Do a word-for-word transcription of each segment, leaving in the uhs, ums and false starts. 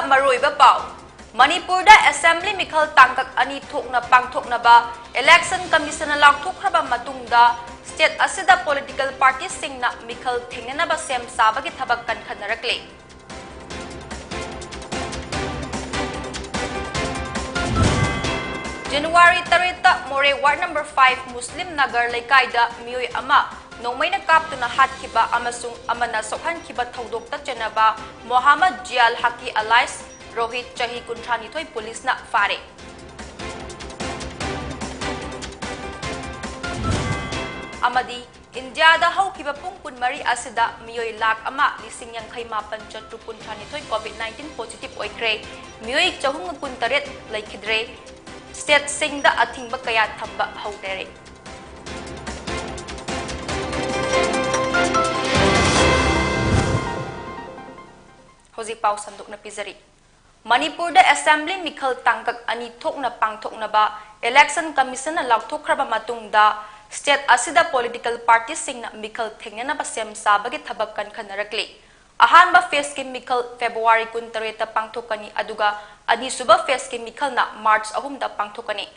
ꯃꯔꯨꯑꯣꯏꯕ ꯄꯥꯎ꯫ ꯃꯅꯤꯄꯨꯔꯗ Assembly ꯃꯤꯈꯜ ꯇꯥꯡꯀꯛ ꯑꯅꯤ ꯊꯣꯛꯅ ꯄꯥꯡꯊꯣꯛꯅꯕ Election Commission ꯅ ꯂꯥꯎꯊꯣꯛꯈ꯭ꯔꯕ ꯃꯇꯨꯡꯗ, state ꯑꯁꯤꯗ political party ꯁꯤꯡꯅ ꯃꯤꯈꯜ ꯊꯦꯡꯅꯅꯕ ꯁꯦꯝ ꯁꯥꯕꯒꯤ ꯊꯕꯛ ꯀꯟꯈꯠꯅꯔꯛꯂꯤ꯫ January ꯇꯔꯦꯠꯇ ꯃꯣꯔꯦ Ward number five Muslim Nagar ꯂꯩꯀꯥꯏꯗ ꯃꯤꯑꯣꯏ ꯑꯃ ꯅꯣꯡꯃꯩꯅ ꯀꯥꯞꯇꯨꯅ ꯍꯥꯠꯈꯤꯕ ꯑꯃꯁꯨꯡ ꯑꯃꯅ ꯁꯣꯛꯍꯟꯈꯤꯕ ꯊꯧꯗꯣꯛꯇ ꯆꯦꯟꯅꯕ Mohammad Jia Al Haqi alias Rohit, ꯆꯍꯤ ꯀꯨꯟꯊ꯭ꯔꯥ ꯅꯤꯊꯣꯏ, ꯄꯨꯂꯤꯁꯅ ꯐꯥꯔꯦ꯫ ꯑꯃꯗꯤ ꯏꯟꯗꯤꯌꯥꯗ ꯍꯧꯈꯤꯕ ꯄꯨꯡ ꯀꯨꯟꯃꯔꯤ ꯑꯁꯤꯗ ꯃꯤꯑꯣꯏ ꯂꯥꯈ ꯑꯃ ꯂꯤꯁꯤꯡ ꯌꯥꯡꯈꯩ ꯃꯥꯄꯟ ꯆꯥꯇ꯭ꯔꯨꯛ ꯀꯨꯟꯊ꯭ꯔꯥ ꯅꯤꯊꯣꯏ COVID nineteen positive ꯑꯣꯏꯈ꯭ꯔꯦ꯫ ꯃꯤꯑꯣꯏ ꯆꯍꯨꯝꯒ ꯀꯨꯟꯇꯔꯦꯠ ꯂꯩꯈꯤꯗ꯭ꯔꯦ꯫ State ꯁꯤꯡꯗ ꯑꯊꯤꯡꯕ ꯀꯌꯥ ꯊꯝꯕ ꯍꯧꯅꯔꯦ꯫ ꯍꯧꯖꯤꯛ ꯄꯥꯎ ꯁꯟꯗꯣꯛꯅ ꯄꯤꯖꯔꯤ꯫ ꯃꯅꯤꯄꯨꯔꯗ Assembly ꯃꯤꯈꯜ ꯇꯥꯡꯀꯛ ꯑꯅꯤ ꯊꯣꯛꯅ ꯄꯥꯡꯊꯣꯛꯅꯕ Election Commission ꯅ ꯂꯥꯎꯊꯣꯛꯈ꯭ꯔꯕ ꯃꯇꯨꯡꯗ, state ꯑꯁꯤꯗ political party ꯁꯤꯡꯅ ꯃꯤꯈꯜ ꯊꯦꯡꯅꯅꯕ ꯁꯦꯝ ꯁꯥꯕꯒꯤ ꯊꯕꯛ ꯀꯟꯈꯠꯅꯔꯛꯂꯤ꯫ ꯑꯍꯥꯟꯕ phase ꯀꯤ ꯃꯤꯈꯜ February ꯀꯨꯟꯇꯔꯦꯠꯇ ꯄꯥꯡꯊꯣꯛꯀꯅꯤ, ꯑꯗꯨꯒ ꯑꯅꯤꯁꯨꯕ phase ꯀꯤ ꯃꯤꯈꯜꯅ March ꯑꯍꯨꯝꯗ ꯄꯥꯡꯊꯣꯛꯀꯅꯤ꯫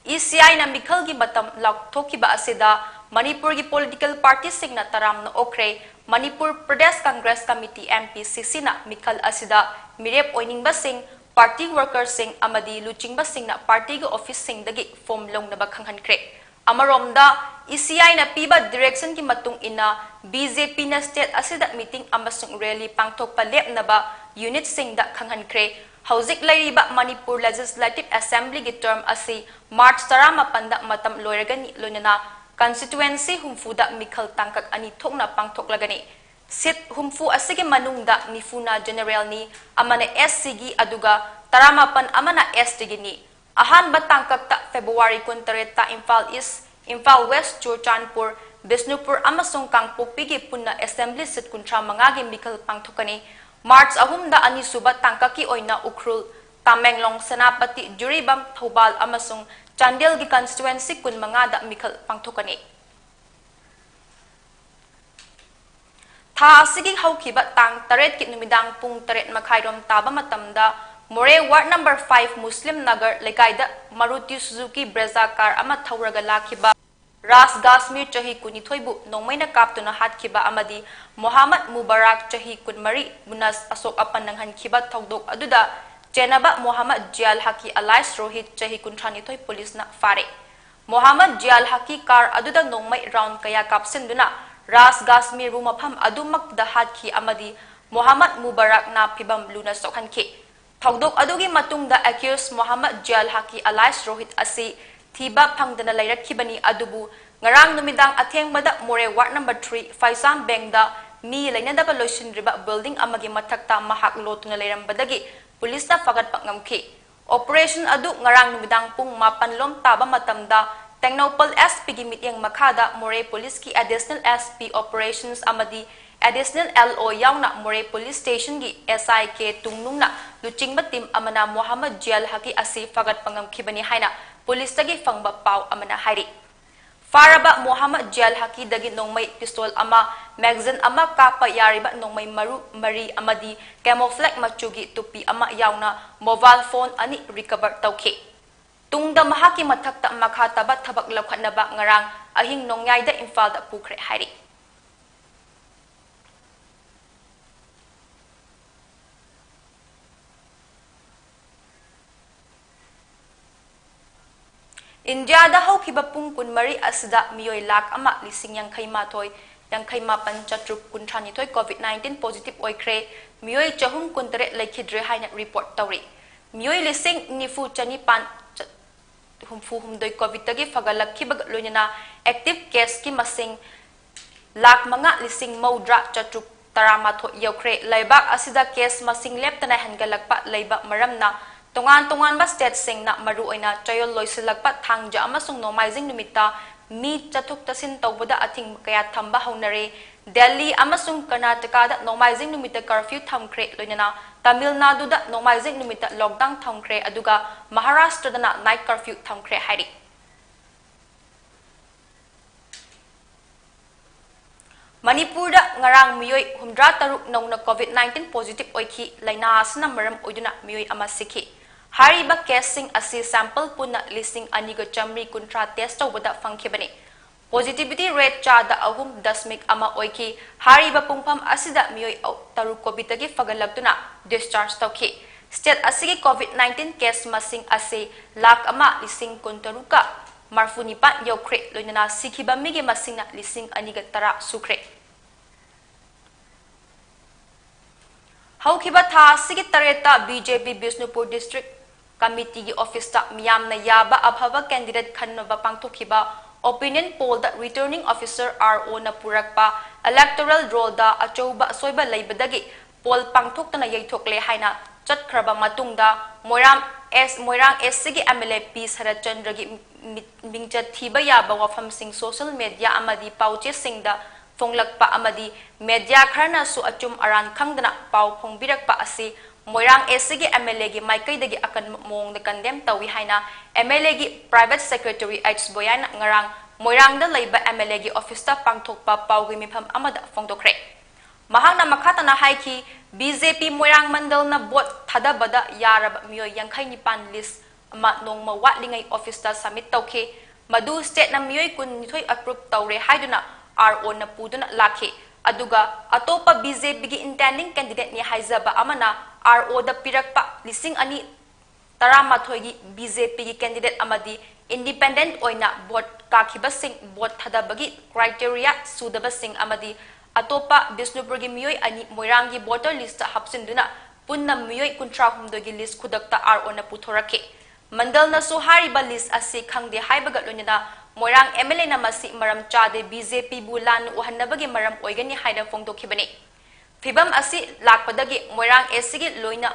E C I ꯅ ꯃꯤꯈꯜꯒꯤ ꯃꯇꯝ ꯂꯥꯎꯊꯣꯛꯈꯤꯕ ꯑꯁꯤꯗ ꯃꯅꯤꯄꯨꯔꯒꯤ political party ꯁꯤꯡꯅ ꯇꯔꯥꯝꯅ ꯑꯣꯛꯈ꯭ꯔꯦ꯫ Manipur Pradesh Congress Committee, M P C C ꯅ ꯃꯤꯈꯜ ꯑꯁꯤꯗ ꯃꯤꯔꯦꯞ ꯑꯣꯏꯅꯤꯡꯕꯁꯤꯡ, party worker ꯁꯤꯡ ꯑꯃꯗꯤ ꯂꯨꯆꯤꯡꯕꯁꯤꯡꯅ party ꯒꯤ office ꯁꯤꯡꯗꯒꯤ form ꯂꯧꯅꯕ ꯈꯪꯍꯟꯈ꯭ꯔꯦ꯫ ꯑꯃꯔꯣꯝꯗ, E C I ꯅ ꯄꯤꯕ direction ꯒꯤ ꯃꯇꯨꯡ ꯏꯟꯅ, B J P ꯅ state ꯑꯁꯤꯗ meeting ꯑꯃꯁꯨꯡ rally ꯄꯥꯡꯊꯣꯛꯄ ꯂꯦꯞꯅꯕ unit ꯁꯤꯡꯗ ꯈꯪꯍꯟꯈ꯭ꯔꯦ꯫ ꯍꯧꯖꯤꯛ ꯂꯩꯔꯤꯕ ꯃꯅꯤꯄꯨꯔ Legislative Assembly ꯒꯤ term ꯑꯁꯤ March ꯇꯔꯥꯃꯥꯄꯟꯗ ꯃꯇꯝ ꯂꯣꯏꯔꯒꯅꯤ, ꯂꯣꯏꯅꯅ constituency ꯍꯨꯝꯐꯨꯗ ꯃꯤꯈꯜ ꯇꯥꯡꯀꯛ ꯑꯅꯤ ꯊꯣꯛꯅ ꯄꯥꯡꯊꯣꯛꯂꯒꯅꯤ꯫ Seat ꯍꯨꯝꯐꯨ ꯑꯁꯤꯒꯤ ꯃꯅꯨꯡꯗ ꯅꯤꯐꯨꯅ general ꯅꯤ, ꯑꯃꯅ S C ꯒꯤ, ꯑꯗꯨꯒ ꯇꯔꯥꯃꯥꯄꯟ ꯑꯃꯅ S T ꯒꯤꯅꯤ꯫ ꯑꯍꯥꯟꯕ ꯇꯥꯡꯀꯛꯇ February ꯀꯨꯟꯇꯔꯦꯠꯇ Imphal East, Imphal West, Churachandpur, Bishnupur ꯑꯃꯁꯨꯡ ꯀꯥꯡꯄꯣꯛꯄꯤꯒꯤ ꯄꯨꯟꯅ Assembly seat ꯀꯨꯟꯊ꯭ꯔꯥ ꯃꯉꯥꯒꯤ ꯃꯤꯈꯜ ꯄꯥꯡꯊꯣꯛꯀꯅꯤ꯫ March ꯑꯍꯨꯝꯗ ꯑꯅꯤꯁꯨꯕ ꯇꯥꯡꯀꯛꯀꯤ ꯑꯣꯏꯅ ꯎꯈ꯭ꯔꯨꯜ, ꯇꯃꯦꯡꯂꯣꯡ, ꯁꯦꯅꯥꯄꯇꯤ, ꯖꯤꯔꯤꯕꯥꯝ, ꯊꯧꯕꯥꯜ ꯑꯃꯁꯨꯡ ꯆꯥꯟꯗꯦꯜꯒꯤ constituency ꯀꯨꯟꯃꯉꯥꯗ ꯃꯤꯈꯜ ꯄꯥꯡꯊꯣꯛꯀꯅꯤ꯫ ꯊꯥ ꯑꯁꯤꯒꯤ ꯍꯧꯈꯤꯕ ꯇꯥꯡ ꯇꯔꯦꯠꯀꯤ ꯅꯨꯃꯤꯗꯥꯡ ꯄꯨꯡ ꯇꯔꯦꯠ ꯃꯈꯥꯏꯔꯣꯝ ꯇꯥꯕ ꯃꯇꯝꯗ ꯃꯣꯔꯦ ꯋꯥꯔꯗ ꯅꯝꯕꯔ ꯐꯥꯏꯚ ꯃꯨꯁꯂꯤꯝ ꯅꯒꯔ ꯂꯩꯀꯥꯏꯗ ꯃꯥꯔꯨꯇꯤ ꯁꯨꯖꯨꯀꯤ ꯕ꯭ꯔꯦꯖꯥ ꯀꯥꯔ ꯑꯃ ꯊꯧꯔꯒ ꯂꯥꯛꯈꯤꯕ ꯔꯥꯖ ꯒꯥꯁꯃꯤꯔ ꯆꯍꯤ ꯀꯨꯟꯅꯤꯊꯣꯏꯕꯨ ꯅꯣꯡꯃꯩꯅ ꯀꯥꯞꯇꯨꯅ ꯍꯥꯠꯈꯤꯕ ꯑꯃꯗꯤ ꯃꯣꯍꯥꯃꯗ ꯃꯨꯕꯥꯔꯥꯛ ꯆꯍꯤ ꯀꯨꯟꯃꯔꯤ ꯕꯨꯅꯁ ꯑꯁꯣꯛ ꯑꯄꯟ ꯅꯪꯍꯟꯈꯤꯕ ꯊꯧꯗꯣꯛ ꯑꯗꯨꯗ ꯆꯦꯟꯅꯕ ꯃꯣꯍꯥꯃꯗ ꯖꯤꯌꯥꯜ ꯍꯀꯤ ꯑꯂꯥꯏꯁ ꯔꯣꯍꯤꯠ ꯆꯍꯤ ꯀꯨꯟꯊ꯭ꯔꯥꯅꯤꯊꯣꯏ ꯄꯨꯂꯤꯁꯅ ꯐꯥꯔꯦ꯫ ꯃꯣꯍꯥꯃꯗ ꯖꯤꯌꯥꯜ ꯍꯀꯤ ꯀꯥꯔ ꯑꯗꯨꯗ ꯅꯣꯡꯃꯩ ꯔꯥꯎꯟ ꯀꯌꯥ ꯀꯥꯞꯁꯤꯟꯗꯨꯅ ꯔꯥꯖ ꯒꯥꯁꯃꯤꯔꯕꯨ ꯃꯐꯝ ꯑꯗꯨꯃꯛꯇꯗ ꯍꯥꯠꯈꯤ ꯑꯃꯗꯤ ꯃꯣꯍꯥꯃꯗ ꯃꯨꯕꯥꯔꯥꯛꯅ ꯐꯤꯚꯝ ꯂꯨꯅ ꯁꯣꯛꯍꯟꯈꯤ꯫ ꯊꯧꯗꯣꯛ ꯑꯗꯨꯒꯤ ꯃꯇꯨꯡꯗ ꯑꯦꯀ꯭ꯌꯨꯁ ꯃꯣꯍꯥꯃꯗ ꯖꯤꯌꯥꯜ ꯍꯀꯤ ꯑꯂꯥꯏꯁ ꯔꯣꯍꯤꯠ ꯑꯁꯤ ꯊꯤꯕ ꯐꯪꯗꯅ ꯂꯩꯔꯛꯈꯤꯕꯅꯤ, ꯑꯗꯨꯕꯨ ꯉꯔꯥꯡ ꯅꯨꯃꯤꯗꯥꯡ ꯑꯊꯦꯡꯕꯗ ꯃꯣꯔꯦ ꯋꯥꯔꯗ ꯅꯝꯕꯔ ꯊ꯭ꯔꯤ ꯐꯩꯁꯥꯝ ꯕꯦꯡꯗ ꯃꯤ ꯂꯩꯅꯗꯕ ꯂꯣꯏꯁꯤꯟꯗ꯭ꯔꯤꯕ ꯕꯤꯜꯗꯤꯡ ꯑꯃꯒꯤ ꯃꯊꯛꯇ ꯃꯍꯥꯛ ꯂꯣꯠꯇꯨꯅ ꯂꯩꯔꯝꯕꯗꯒꯤ ꯄꯨꯂꯤꯁꯅ ꯐꯥꯒꯠꯄ ꯉꯝꯈꯤ꯫ ꯑꯣꯄꯔꯦꯁꯟ ꯑꯗꯨ ꯉꯔꯥꯡ ꯅꯨꯃꯤꯗꯥꯡ ꯄꯨꯡ ꯃꯥꯄꯟ ꯂꯣꯝ ꯇꯥꯕ ꯃꯇꯝꯗ ꯇꯦꯡꯅꯧꯄꯜ ꯑꯦꯁ ꯄꯤꯒꯤ ꯃꯤꯠꯌꯦꯡ ꯃꯈꯥꯗ ꯃꯣꯔꯦ ꯄꯨꯂꯤꯁꯀꯤ ꯑꯦꯗꯤꯁꯅꯦꯜ ꯑꯦꯁ ꯄꯤ ꯑꯣꯄꯔꯦꯁꯟꯁ ꯑꯃꯗꯤ ꯑꯦꯗꯤꯁꯅꯦꯜ ꯑꯦꯜ ꯑꯣ ꯌꯥꯎꯅ ꯃꯣꯔꯦ ꯄꯨꯂꯤꯁ ꯁ꯭ꯇꯦꯁꯟꯒꯤ ꯑꯦꯁ ꯑꯥꯏ ꯀꯦ ꯇꯨꯡꯅꯨꯡꯅ ꯂꯨꯆꯤꯡꯕ ꯇꯤꯝ ꯑꯃꯅ ꯃꯣꯍꯥꯃꯗ ꯖꯤꯌꯥꯜ ꯍꯀꯤ ꯑꯁꯤ ꯐꯥꯒꯠꯄ ꯉꯝꯈꯤꯕꯅꯤ ꯍꯥꯏꯅ ꯄꯨꯂꯤꯁꯇꯒꯤ ꯐꯪꯕ ꯄꯥꯎ ꯑꯃꯅ ꯍꯥꯏꯔꯤ꯫ ꯐꯥꯔꯕ ꯃꯣꯍꯥꯃꯗ ꯖꯤꯌꯥꯜ ꯍꯀꯤꯗꯒꯤ ꯅꯣꯡꯃꯩ ꯄꯤꯁꯇꯣꯜ ꯑꯃ, ꯃꯦꯒꯥꯖꯤꯟ ꯑꯃ ꯀꯥꯞꯄ ꯌꯥꯔꯤꯕ ꯅꯣꯡꯃꯩ ꯃꯔꯨ ꯃꯔꯤ ꯑꯃꯗꯤ ꯀꯦꯃꯣꯐ꯭ꯂꯦꯛ ꯃꯆꯨꯒꯤ ꯇꯨꯄꯤ ꯑꯃ ꯌꯥꯎꯅ ꯃꯣꯕꯥꯏꯜ ꯐꯣꯟ ꯑꯅꯤ ꯔꯤꯀꯚꯔ ꯇꯧꯈꯤ꯫ ꯇꯨꯡꯗ ꯃꯍꯥꯛꯀꯤ ꯃꯊꯛꯇ ꯃꯈꯥ ꯇꯥꯕ ꯊꯕꯛ ꯂꯧꯈꯠꯅꯕ ꯉꯔꯥꯡ ꯑꯍꯤꯡ ꯅꯣꯡꯌꯥꯏꯗ ꯏꯝꯐꯥꯜꯗ ꯄꯨꯈ꯭ꯔꯦ ꯍꯥꯏꯔꯤ꯫ ꯏꯟꯗꯤꯌꯥꯗ ꯍꯧꯈꯤꯕ ꯄꯨꯡ ꯀꯨꯟꯃꯔꯤ ꯑꯁꯤꯗ ꯃꯤꯑꯣꯏ ꯂꯥꯈ ꯑꯃ ꯂꯤꯁꯤꯡ ꯌꯥꯡꯈꯩ ꯃꯥꯊꯣꯏ, ꯌꯥꯡꯈꯩ ꯃꯥꯄꯟ ꯆꯥꯇ꯭ꯔꯨꯛ ꯀꯨꯟꯊ꯭ꯔꯥ ꯅꯤꯊꯣꯏ ꯀꯣꯚꯤꯗ ꯅꯥꯏꯟꯇꯤꯟ ꯄꯣꯖꯤꯇꯤꯚ ꯑꯣꯏꯈ꯭ꯔꯦ, ꯃꯤꯑꯣꯏ ꯆꯍꯨꯝ ꯀꯨꯟꯇꯔꯦꯠ ꯂꯩꯈꯤꯗ꯭ꯔꯦ ꯍꯥꯏꯅ ꯔꯤꯄꯣꯔꯠ ꯇꯧꯔꯤ꯫ ꯃꯤꯑꯣꯏ ꯂꯤꯁꯤꯡ ꯅꯤꯐꯨ ꯆꯅꯤꯄꯥꯟ ꯍꯨꯝꯐꯨ ꯍꯨꯝꯗꯣꯏ ꯀꯣꯚꯤꯗꯇꯒꯤ ꯐꯒꯠꯂꯛꯈꯤꯕꯒ ꯂꯣꯏꯅꯅ ꯑꯦꯛꯇꯤꯚ ꯀꯦꯁꯀꯤ ꯃꯁꯤꯡ ꯂꯥꯈ ꯃꯉꯥ ꯂꯤꯁꯤꯡ ꯃꯧꯗ꯭ꯔꯥ ꯆꯥꯇ꯭ꯔꯨꯛ ꯇꯔꯥꯃꯥꯊꯣꯏ ꯌꯧꯈ꯭ꯔꯦ꯫ ꯂꯩꯕꯥꯛ ꯑꯁꯤꯗ ꯀꯦꯁ ꯃꯁꯤꯡ ꯂꯦꯞꯇꯅ ꯍꯦꯟꯒꯠꯂꯛꯄ ꯂꯩꯕ ꯃꯔꯝꯅ ꯇꯣꯉꯥꯟ ꯇꯣꯉꯥꯟꯕ ꯁ꯭ꯇꯦꯠꯁꯤꯡꯅ ꯃꯔꯨꯑꯣꯏꯅ ꯆꯌꯣꯜ ꯂꯣꯏꯁꯤꯜꯂꯛꯄ ꯊꯥꯡꯖ ꯑꯃꯁꯨꯡ ꯅꯣꯡꯃꯥꯏꯖꯤꯡ ꯅꯨꯃꯤꯠꯇ ꯃꯤ ꯆꯠꯊꯣꯛ ꯆꯠꯁꯤꯟ ꯇꯧꯕꯗ ꯑꯊꯤꯡꯕ ꯀꯌꯥ ꯊꯝꯕ ꯍꯧꯅꯔꯦ꯫ ꯗꯦꯜꯂꯤ ꯑꯃꯁꯨꯡ ꯀꯔꯅꯥꯇꯀꯥꯗ ꯅꯣꯡꯃꯥꯏꯖꯤꯡ ꯅꯨꯃꯤꯠꯇ ꯀꯔꯐ꯭ꯌꯨ ꯊꯝꯈ꯭ꯔꯦ, ꯂꯣꯏꯅꯅ ꯇꯥꯃꯤꯜ ꯅꯥꯗꯨꯗ ꯅꯣꯡꯃꯥꯏꯖꯤꯡ ꯅꯨꯃꯤꯠꯇ ꯂꯣꯛꯗꯥꯎꯟ ꯊꯝꯈ꯭ꯔꯦ, ꯑꯗꯨꯒ ꯃꯍꯥꯔꯥꯁꯇ꯭ꯔꯗꯅ ꯅꯥꯏꯠ ꯀꯔꯐ꯭ꯌꯨ ꯊꯝꯈ꯭ꯔꯦ ꯍꯥꯏꯔꯤ꯫ ꯃꯅꯤꯄꯨꯔꯗ ꯉꯔꯥꯡ ꯃꯤꯑꯣꯏ ꯍꯨꯝꯗ꯭ꯔꯥ ꯇꯔꯨꯛ ꯅꯧꯅ COVID nineteen positive ꯑꯣꯏꯈꯤ꯫ ꯂꯥꯏꯅꯥ ꯑꯁꯤꯅ ꯃꯔꯝ ꯑꯣꯏꯗꯨꯅ ꯃꯤꯑꯣꯏ ꯑꯃ ꯁꯤꯈꯤ꯫ ꯍꯥꯏꯔꯤꯕ caseꯁꯤꯡ ꯑꯁꯤ sample ꯄꯨꯟꯅ ꯂꯤꯁꯤꯡ ꯑꯅꯤꯒ ꯆꯥꯃꯔꯤ ꯀꯨꯟꯊ꯭ꯔꯥ test ꯇꯧꯕꯗ ꯐꯪꯈꯤꯕꯅꯤ꯫ Positivity rate ꯆꯥꯗ ꯑꯍꯨꯝ ꯗꯁꯃꯤꯛ ꯑꯃ ꯑꯣꯏꯈꯤ꯫ ꯍꯥꯏꯔꯤꯕ ꯄꯨꯡꯐꯝ ꯑꯁꯤꯗ ꯃꯤꯑꯣꯏ ꯇꯔꯨꯛ COVIDꯇꯒꯤ ꯐꯒꯠꯂꯛꯇꯨꯅ discharge ꯇꯧꯈꯤ꯫ State ꯑꯁꯤꯒꯤ COVID nineteen case ꯃꯁꯤꯡ ꯑꯁꯤ ꯂꯥꯈ ꯑꯃ ꯂꯤꯁꯤꯡ ꯀꯨꯟꯇꯔꯨꯛꯀ ꯃꯔꯐꯨꯅꯤꯄꯥꯟ ꯌꯧꯈ꯭ꯔꯦ꯫ ꯂꯣꯏꯅꯅ ꯁꯤꯈꯤꯕ ꯃꯤꯒꯤ ꯃꯁꯤꯡꯅ ꯂꯤꯁꯤꯡ ꯑꯅꯤꯒ ꯇꯔꯥ ꯁꯨꯈ꯭ꯔꯦ꯫ ꯍꯧꯈꯤꯕ ꯊꯥ ꯑꯁꯤꯒꯤ ꯇꯔꯦꯠꯇ BJP ꯕꯤꯁꯅꯨꯄꯨꯔ district committeeꯒꯤ officeꯇ ꯃꯤꯌꯥꯝꯅ ꯌꯥꯕ ꯑꯐꯕ candidate ꯈꯟꯅꯕ ꯄꯥꯡꯊꯣꯛꯈꯤꯕ opinion pollꯗ returning officer ROꯅ ꯄꯨꯔꯛꯄ electoral rollꯗ ꯑꯆꯧꯕ ꯑꯁꯣꯏꯕ ꯂꯩꯕꯗꯒꯤ poll ꯄꯥꯡꯊꯣꯛꯇꯅ ꯌꯩꯊꯣꯛꯂꯦ ꯍꯥꯏꯅ ꯆꯠꯈ꯭ꯔꯕ ꯃꯇꯨꯡꯗ ꯃꯣꯏꯔꯥꯡ ꯑꯦꯁ, ꯃꯣꯏꯔꯥꯡ ꯑꯦꯁ ꯁꯤꯒꯤ MLA ꯄꯤ ꯁꯔꯠꯆꯟꯗ꯭ꯔꯒꯤ ꯃꯤ-, ꯃꯤꯡꯆꯠ ꯊꯤꯕ ꯌꯥꯕ ꯋꯥꯐꯝꯁꯤꯡ social media ꯑꯃꯗꯤ ꯄꯥꯎꯆꯦꯁꯤꯡꯗ ꯐꯣꯡꯂꯛꯄ ꯑꯃꯗꯤ media ꯈꯔꯅꯁꯨ ꯑꯆꯨꯝ ꯑꯔꯥꯟ ꯈꯪꯗꯅ ꯄꯥꯎ ꯐꯣꯡꯕꯤꯔꯛꯄ ꯑꯁꯤ ꯃꯣꯏꯔꯥꯡ ꯑꯦꯁ ꯁꯤꯒꯤ MLAꯒꯤ ꯃꯥꯏꯀꯩꯗꯒꯤ ꯑꯀꯟꯕ ꯃꯑꯣꯡꯗ condemn ꯇꯧꯏ ꯍꯥꯏꯅ MLAꯒꯤ private secretary ꯑꯩꯆ ꯕꯣꯌꯥꯅ ꯉꯔꯥꯡ ꯃꯣꯏꯔꯥꯡꯗ ꯂꯩꯕ MLAꯒꯤ officeꯇ ꯄꯥꯡꯊꯣꯛꯄ ꯄꯥꯎꯒꯤ ꯃꯤꯐꯝ ꯑꯃꯗ ꯐꯣꯡꯗꯣꯛꯈ꯭ꯔꯦ꯫ ꯃꯍꯥꯛꯅ ꯃꯈꯥ ꯇꯥꯅ ꯍꯥꯏꯈꯤ, BJP ꯃꯣꯏꯔꯥꯡ ꯃꯟꯗꯜꯅ vote ꯊꯥꯗꯕꯗ ꯌꯥꯔꯕ ꯃꯤꯑꯣꯏ ꯌꯥꯡꯈꯩ ꯅꯤꯄꯥꯟ list ꯑꯃ ꯅꯣꯡꯃ ꯋꯥꯠꯂꯤꯉꯩ officeꯇ submit ꯇꯧꯈꯤ꯫ ꯃꯗꯨ stateꯅ ꯃꯤꯑꯣꯏ ꯀꯨꯟꯅꯤꯊꯣꯏ approve ꯇꯧꯔꯦ ꯍꯥꯏꯗꯨꯅ ROꯅ ꯄꯨꯗꯨꯅ ꯂꯥꯛꯈꯤ꯫ ꯑꯗꯨꯒ ꯑꯇꯣꯞꯄ BJPꯒꯤ intending candidateꯅꯤ ꯍꯥꯏꯖꯕ ꯑꯃꯅ ROꯗ ꯄꯤꯔꯛꯄ ꯂꯤꯁꯤꯡ ꯑꯅꯤ ꯇꯔꯥꯃꯥꯊꯣꯏꯒꯤ BJPꯒꯤ candidate ꯑꯃꯗꯤ independent ꯑꯣꯏꯅ vote ꯀꯥꯈꯤꯕꯁꯤꯡ, vote ꯊꯥꯗꯕꯒꯤ criteria ꯁꯨꯗꯕꯁꯤꯡ ꯑꯃꯗꯤ ꯑꯇꯣꯞꯄ ꯕꯤꯁꯅꯨꯄꯨꯔꯒꯤ ꯃꯤꯑꯣꯏ ꯑꯅꯤ ꯃꯣꯏꯔꯥꯡꯒꯤ voter listꯇ ꯍꯥꯞꯆꯤꯟꯗꯨꯅ ꯄꯨꯟꯅ ꯃꯤꯑꯣꯏ ꯀꯨꯟꯊ꯭ꯔꯥ ꯍꯨꯝꯗꯣꯏꯒꯤ list ꯈꯨꯗꯛꯇ ROꯅ ꯄꯨꯊꯣꯔꯛꯈꯤ꯫ ꯃꯟꯗꯜꯅꯁꯨ ꯍꯥꯏꯔꯤꯕ list ꯑꯁꯤ ꯈꯪꯗꯦ ꯍꯥꯏꯕꯒ ꯂꯣꯏꯅꯅ ꯃꯣꯏꯔꯥꯡ MLAꯅ ꯃꯁꯤ ꯃꯔꯝ ꯆꯥꯗꯦ, BJPꯕꯨ ꯂꯥꯟꯅ ꯎꯍꯟꯅꯕꯒꯤ ꯃꯔꯝ ꯑꯣꯏꯒꯅꯤ ꯍꯥꯏꯅ ꯐꯣꯡꯗꯣꯛꯈꯤꯕꯅꯤ꯫ ꯐꯤꯚꯝ ꯑꯁꯤ ꯂꯥꯛꯄꯗꯒꯤ ꯃꯣꯏꯔꯥꯡ ꯑꯦꯁ ꯁꯤꯒꯤ ꯂꯣꯏꯅ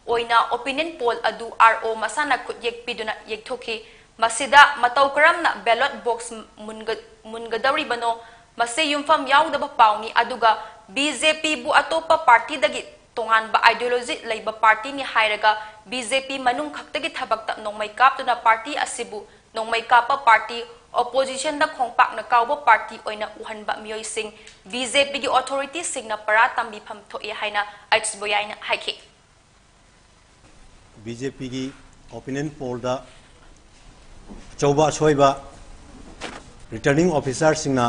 ꯑꯣꯏꯅ opinion poll ꯑꯗꯨ RO ꯃꯁꯥꯅ ꯈꯨꯠꯌꯦꯛ ꯄꯤꯗꯨꯅ ꯌꯦꯛꯊꯣꯛꯈꯤ꯫ ꯃꯁꯤꯗ ꯃꯇꯧ ꯀꯔꯝꯅ ballot box ꯃꯨꯟꯒ-, ꯃꯨꯟꯒꯗꯧꯔꯤꯕꯅꯣ, ꯃꯁꯤ ꯌꯨꯝꯐꯝ ꯌꯥꯎꯗꯕ ꯄꯥꯎꯅꯤ, ꯑꯗꯨꯒ BJPꯕꯨ ꯑꯇꯣꯞꯄ partyꯗꯒꯤ ꯇꯣꯉꯥꯟꯕ ideology ꯂꯩꯕ partyꯅꯤ ꯍꯥꯏꯔꯒ BJP ꯃꯅꯨꯡ ꯈꯛꯇꯒꯤ ꯊꯕꯛꯇ ꯅꯣꯡꯃꯩ ꯀꯥꯞꯇꯨꯅ party ꯑꯁꯤꯕꯨ ꯅꯣꯡꯃꯩ ꯀꯥꯞꯄ party ꯑꯣꯄꯣꯖꯤꯁꯟꯗ ꯈꯣꯡꯄꯥꯛꯅ ꯀꯥꯎꯕ ꯄꯥꯔꯇꯤ ꯑꯣꯏꯅ ꯎꯍꯟꯕ ꯃꯤꯑꯣꯏꯁꯤꯡ ꯕꯤ ꯖꯦ ꯄꯤꯒꯤ ꯑꯣꯊꯣꯔꯤꯇꯤꯁꯤꯡꯅ ꯄꯔꯥ ꯇꯝꯕꯤꯐꯝ ꯊꯣꯛꯏ ꯍꯥꯏꯅ ꯑꯩꯆ ꯕꯣꯌꯥꯏꯅ ꯍꯥꯏꯈꯤ꯫ ꯕꯤ ꯖꯦ ꯄꯤꯒꯤ ꯑꯣꯄꯤꯅꯤꯌꯟ ꯄꯣꯜꯗ ꯑꯆꯧꯕ ꯑꯁꯣꯏꯕ ꯔꯤꯇꯔꯅꯤꯡ ꯑꯣꯐꯤꯁꯥꯔꯁꯤꯡꯅ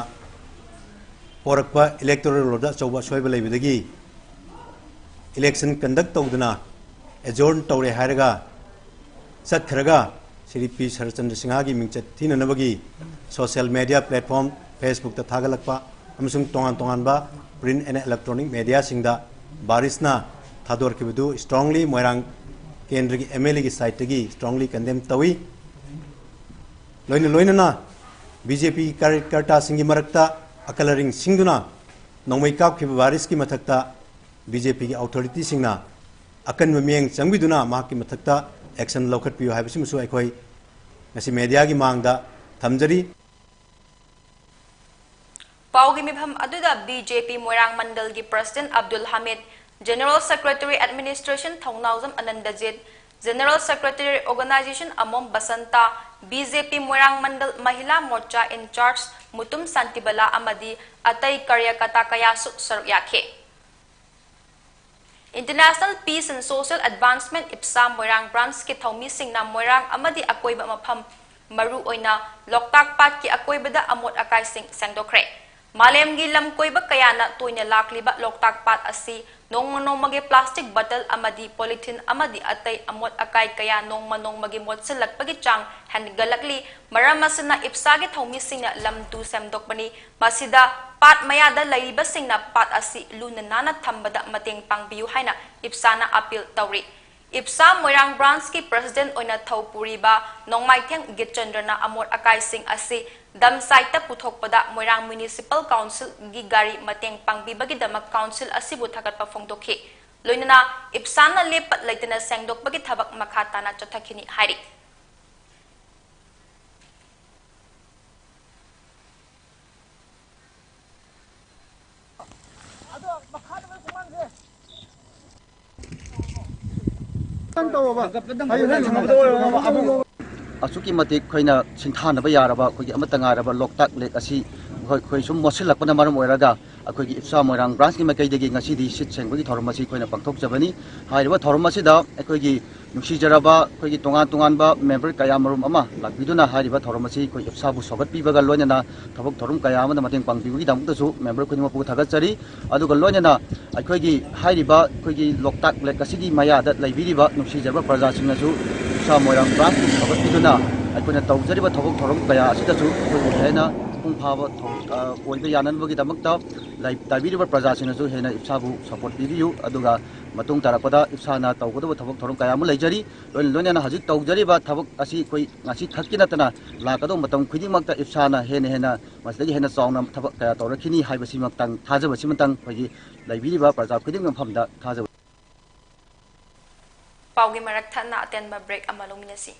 ꯄꯣꯔꯛꯄ ꯏꯂꯦꯛꯇꯣꯔꯦꯜ ꯔꯣꯜꯗ ꯑꯆꯧꯕ ꯑꯁꯣꯏꯕ ꯂꯩꯕꯗꯒꯤ ꯏꯂꯦꯛꯁꯟ ꯀꯟꯗꯛ ꯇꯧꯗꯅ ꯑꯦꯖꯣꯔꯟ ꯇꯧꯔꯦ ꯍꯥꯏꯔꯒ ꯆꯠꯈ꯭ꯔꯒ ꯁ꯭ꯔꯤ ꯄꯤ ꯁꯔꯠꯆꯟꯗ꯭ꯔ ꯁꯤꯡꯍꯒꯤ ꯃꯤꯡꯆꯠ ꯊꯤꯅꯅꯕꯒꯤ ꯁꯣꯁꯤꯌꯦꯜ ꯃꯦꯗꯤꯌꯥ ꯄ꯭ꯂꯦꯠꯐꯣꯝ ꯐꯦꯁꯕꯨꯛꯇ ꯊꯥꯒꯠꯂꯛꯄ ꯑꯃꯁꯨꯡ ꯇꯣꯉꯥꯟ ꯇꯣꯉꯥꯟꯕ ꯄ꯭ꯔꯤꯟ ꯑꯦꯟ ꯏꯂꯦꯛꯇ꯭ꯔꯣꯅꯤꯛ ꯃꯦꯗꯤꯌꯥꯁꯤꯡꯗ ꯕꯥꯔꯤꯁꯅ ꯊꯥꯗꯣꯔꯛꯈꯤꯕꯗꯨ ꯏꯁꯇ꯭ꯔꯣꯡꯂꯤ ꯃꯣꯏꯔꯥꯡ ꯀꯦꯟꯗ꯭ꯔꯒꯤ ꯑꯦꯝ ꯑꯦꯜ ꯑꯦꯒꯤ ꯁꯥꯏꯠꯇꯒꯤ ꯏꯁꯇ꯭ꯔꯣꯡꯂꯤ ꯀꯟꯗꯦꯝ ꯇꯧꯏ꯫ ꯂꯣꯏꯅ ꯂꯣꯏꯅꯅ ꯕꯤ ꯖꯦ ꯄꯤ ꯀꯥꯔꯌꯀꯔꯇꯥꯁꯤꯡꯒꯤ ꯃꯔꯛꯇ ꯑꯀꯜ ꯑꯔꯤꯡ ꯁꯤꯡꯗꯨꯅ ꯅꯣꯡꯃꯩ ꯀꯥꯞꯈꯤꯕ ꯕꯥꯔꯤꯁꯀꯤ ꯃꯊꯛꯇ ꯕꯤ ꯖꯦ ꯄꯤꯒꯤ ꯑꯣꯊꯣꯔꯤꯇꯤꯁꯤꯡꯅ ꯑꯀꯟꯕ ꯃꯤꯠꯌꯦꯡ ꯆꯪꯕꯤꯗꯨꯅ ꯃꯍꯥꯛꯀꯤ ꯃꯊꯛꯇ ꯑꯦꯛꯁꯟ ꯂꯧꯈꯠꯄꯤꯌꯨ ꯍꯥꯏꯕꯁꯤꯃꯁꯨ ꯑꯩꯈꯣꯏ ꯉꯁꯤ ꯃꯦꯗꯤꯌꯥꯒꯤ ꯃꯥꯡꯗ ꯊꯝꯖꯔꯤ꯫ ꯄꯥꯎꯒꯤ ꯃꯤꯐꯝ ꯑꯗꯨꯗ ꯕꯤ ꯖꯦ ꯄꯤ ꯃꯣꯏꯔꯥꯡ ꯃꯟꯗꯜꯒꯤ president Abdul Hamid, general secretary administration Thounaojam Anandjit, general secretary organisation Amom Basanta, B J P Moirang mandal Mahila Morcha in charge Mutum Shantibala ꯑꯃꯗꯤ ꯑꯇꯩ ꯀꯥꯔꯌꯀꯔꯇꯥ ꯀꯌꯥꯁꯨ ꯁꯔꯨꯛ ꯌꯥꯈꯤ꯫ International Peace and Social Advancement, ꯏꯞꯁꯥ ꯃꯣꯏꯔꯥꯡ ꯕ꯭ꯔꯥꯟꯆꯀꯤ ꯊꯧꯃꯤꯁꯤꯡꯅ ꯃꯣꯏꯔꯥꯡ ꯑꯃꯗꯤ ꯑꯀꯣꯏꯕ ꯃꯐꯝ, ꯃꯔꯨ ꯑꯣꯏꯅ ꯂꯣꯛꯇꯥꯛ ꯄꯥꯠꯀꯤ ꯑꯀꯣꯏꯕꯗ ꯑꯃꯣꯠ ꯑꯀꯥꯏꯁꯤꯡ ꯁꯦꯡꯗꯣꯛꯈ꯭ꯔꯦ꯫ ꯃꯥꯂꯦꯝꯒꯤ ꯂꯝ ꯀꯣꯏꯕ ꯀꯌꯥꯅ ꯇꯣꯏꯅ ꯂꯥꯛꯂꯤꯕ ꯂꯣꯛꯇꯥꯛ ꯄꯥꯠ ꯑꯁꯤ ꯅꯣꯡꯃ ꯅꯣꯡꯃꯒꯤ ꯄ꯭ꯂꯥꯁꯇꯤꯛ ꯕꯣꯇꯜ ꯑꯃꯗꯤ ꯄꯣꯂꯤꯊꯤꯟ ꯑꯃꯗꯤ ꯑꯇꯩ ꯑꯃꯣꯠ ꯑꯀꯥꯏ ꯀꯌꯥ ꯅꯣꯡꯃ ꯅꯣꯡꯃꯒꯤ ꯃꯣꯠꯁꯤꯜꯂꯛꯄꯒꯤ ꯆꯥꯡ ꯍꯦꯟꯒꯠꯂꯛꯂꯤ꯫ ꯃꯔꯝ ꯑꯁꯤꯅ ꯏꯞꯁꯥꯒꯤ ꯊꯧꯃꯤꯁꯤꯡꯅ ꯂꯝ ꯇꯨ ꯁꯦꯝꯗꯣꯛꯄꯅꯤ꯫ ꯃꯁꯤꯗ ꯄꯥꯠ ꯃꯌꯥꯗ ꯂꯩꯔꯤꯕꯁꯤꯡꯅ ꯄꯥꯠ ꯑꯁꯤ ꯂꯨꯅ ꯅꯥꯟꯅ ꯊꯝꯕꯗ ꯃꯇꯦꯡ ꯄꯥꯡꯕꯤꯌꯨ ꯍꯥꯏꯅ ꯏꯞꯁꯥꯅ ꯑꯄꯤꯜ ꯇꯧꯔꯤ꯫ ꯏꯞꯁꯥ ꯃꯣꯏꯔꯥꯡ ꯕ꯭ꯔꯥꯟꯆꯀꯤ ꯄ꯭ꯔꯁꯤꯗꯦꯟꯠ ꯑꯣꯏꯅ ꯊꯧ ꯄꯨꯔꯤꯕ ꯅꯣꯡꯃꯥꯏꯊꯦꯝ ꯒꯤꯠꯆꯟꯗ꯭ꯔꯅ ꯑꯃꯣꯠ ꯑꯀꯥꯏꯁꯤꯡ ꯑꯁꯤ ꯗꯝ ꯁꯥꯏꯠꯇ ꯄꯨꯊꯣꯛꯄꯗ ꯃꯣꯏꯔꯥꯡ ꯃ꯭ꯌꯨꯅꯤꯁꯤꯄꯥꯜ ꯀꯥꯎꯟꯁꯤꯜꯒꯤ ꯒꯥꯔꯤ ꯃꯇꯦꯡ ꯄꯥꯡꯕꯤꯕꯒꯤꯗꯃꯛ ꯀꯥꯎꯟꯁꯤꯜ ꯑꯁꯤꯕꯨ ꯊꯥꯒꯠꯄ ꯐꯣꯡꯗꯣꯛꯈꯤ꯫ ꯂꯣꯏꯅꯅ ꯏꯞꯁꯥꯅ ꯂꯦꯞꯄ ꯂꯩꯇꯅ ꯁꯦꯡꯗꯣꯛꯄꯒꯤ ꯊꯕꯛ ꯃꯈꯥ ꯇꯥꯅ ꯆꯠꯊꯈꯤꯅꯤ ꯍꯥꯏꯔꯤ꯫ ꯑꯁꯨꯛꯀꯤ ꯃꯇꯤꯛ ꯑꯩꯈꯣꯏꯅ ꯁꯤꯡꯊꯥꯅꯕ ꯌꯥꯔꯕ ꯑꯩꯈꯣꯏꯒꯤ ꯑꯃꯠꯇ ꯉꯥꯏꯔꯕ ꯂꯣꯛꯇꯥꯛ ꯂꯦꯛ ꯑꯁꯤ ꯑꯩꯈꯣꯏ, ꯑꯩꯈꯣꯏ ꯁꯨꯝ ꯃꯣꯠꯁꯤꯜꯂꯛꯄꯅ ꯃꯔꯝ ꯑꯣꯏꯔꯒ ꯑꯩꯈꯣꯏꯒꯤ ꯏꯞꯁꯥ ꯃꯣꯏꯔꯥꯡ ꯕ꯭ꯔꯥꯟꯁꯀꯤ ꯃꯥꯏꯀꯩꯗꯒꯤ ꯉꯁꯤꯗꯤ ꯁꯤꯠ ꯁꯦꯡꯕꯒꯤ ꯊꯧꯔꯝ ꯑꯁꯤ ꯑꯩꯈꯣꯏꯅ ꯄꯥꯡꯊꯣꯛꯆꯕꯅꯤ꯫ ꯍꯥꯏꯔꯤꯕ ꯊꯧꯔꯝ ꯑꯁꯤꯗ ꯑꯩꯈꯣꯏꯒꯤ ꯅꯨꯡꯁꯤꯖꯔꯕ ꯑꯩꯈꯣꯏꯒꯤ ꯇꯣꯉꯥꯟ ꯇꯣꯉꯥꯟꯕ ꯃꯦꯝꯕꯔ ꯀꯌꯥ ꯃꯔꯨꯝ ꯑꯃ ꯂꯥꯛꯄꯤꯗꯨꯅ ꯍꯥꯏꯔꯤꯕ ꯊꯧꯔꯝ ꯑꯁꯤ ꯑꯩꯈꯣꯏ ꯏꯞꯁꯥꯕꯨ ꯁꯧꯒꯠꯄꯤꯕꯒ ꯂꯣꯏꯅꯅ ꯊꯕꯛ ꯊꯧꯔꯝ ꯀꯌꯥ ꯑꯃꯗ ꯃꯇꯦꯡ ꯄꯥꯡꯕꯤꯕꯒꯤꯗꯃꯛꯇꯁꯨ ꯃꯦꯝꯕꯔ ꯈꯨꯗꯤꯡꯃꯛꯄꯨ ꯊꯥꯒꯠꯆꯔꯤ꯫ ꯑꯗꯨꯒ ꯂꯣꯏꯅꯅ ꯑꯩꯈꯣꯏꯒꯤ ꯍꯥꯏꯔꯤꯕ ꯑꯩꯈꯣꯏꯒꯤ ꯂꯣꯛꯇꯥꯛ ꯂꯦꯛ ꯑꯁꯤꯒꯤ ꯃꯌꯥꯗ ꯂꯩꯕꯤꯔꯤꯕ ꯅꯨꯡꯁꯤꯖꯕ ꯄ꯭ꯔꯖꯥꯁꯤꯡꯅꯁꯨ ꯏꯁꯥ ꯃꯣꯏꯔꯥꯡ ꯕ꯭ꯔꯥꯟꯁꯄꯨ ꯐꯒꯠꯄꯤꯗꯨꯅ ꯑꯩꯈꯣꯏꯅ ꯇꯧꯖꯔꯤꯕ ꯊꯕꯛ ꯊꯧꯔꯝ ꯀꯌꯥ ꯑꯁꯤꯗꯁꯨ ꯑꯩꯈꯣꯏꯕꯨ ꯍꯦꯟꯅ ꯃꯄꯨꯡ ꯐꯥꯕ ꯊꯧ-, ꯑ, ꯑꯣꯏꯕ ꯌꯥꯅꯅꯕꯒꯤꯗꯃꯛꯇ ꯂꯩ-, ꯇꯥꯕꯤꯔꯤꯕ ꯄ꯭ꯔꯖꯥꯁꯤꯡꯅꯁꯨ ꯍꯦꯟꯅ ꯏꯁꯥꯕꯨ ꯁꯄꯣꯔꯠ ꯄꯤꯕꯤꯌꯨ꯫ ꯑꯗꯨꯒ ꯃꯇꯨꯡ ꯇꯥꯔꯛꯄꯗ ꯏꯁꯥꯅ ꯇꯧꯒꯗꯕ ꯊꯕꯛ ꯊꯧꯔꯝ ꯀꯌꯥ ꯑꯃ ꯂꯩꯖꯔꯤ꯫ ꯂꯣꯏꯅ ꯂꯣꯏꯅꯅ ꯍꯧꯖꯤꯛ ꯇꯧꯖꯔꯤꯕ ꯊꯕꯛ ꯑꯁꯤ ꯑꯩꯈꯣꯏ ꯉꯁꯤ ꯈꯛꯀꯤ ꯅꯠꯇꯅ ꯂꯥꯛꯀꯗꯧꯕ ꯃꯇꯝ ꯈꯨꯗꯤꯡꯃꯛꯇ ꯏꯁꯥꯅ ꯍꯦꯟꯅ ꯍꯦꯟꯅ ꯃꯁꯤꯗꯒꯤ ꯍꯦꯟꯅ ꯆꯥꯎꯅ ꯊꯕꯛ ꯀꯌꯥ ꯇꯧꯔꯛꯈꯤꯅꯤ ꯍꯥꯏꯕꯁꯤꯃꯛꯇꯪ ꯊꯥꯖꯕꯁꯤꯃꯇꯪ ꯑꯩꯈꯣꯏꯒꯤ ꯂꯩꯕꯤꯔꯤꯕ ꯄ꯭ꯔꯖꯥ ꯈꯨꯗꯤꯡꯃꯛ ꯃꯐꯝꯗ ꯊꯥꯖꯕ꯫ ꯄꯥꯎꯒꯤ ꯃꯔꯛ ꯊꯠꯅ ꯑꯇꯦꯟꯕ ꯕ꯭ꯔꯦꯛ ꯑꯃ ꯂꯧꯃꯤꯟꯅꯁꯤ꯫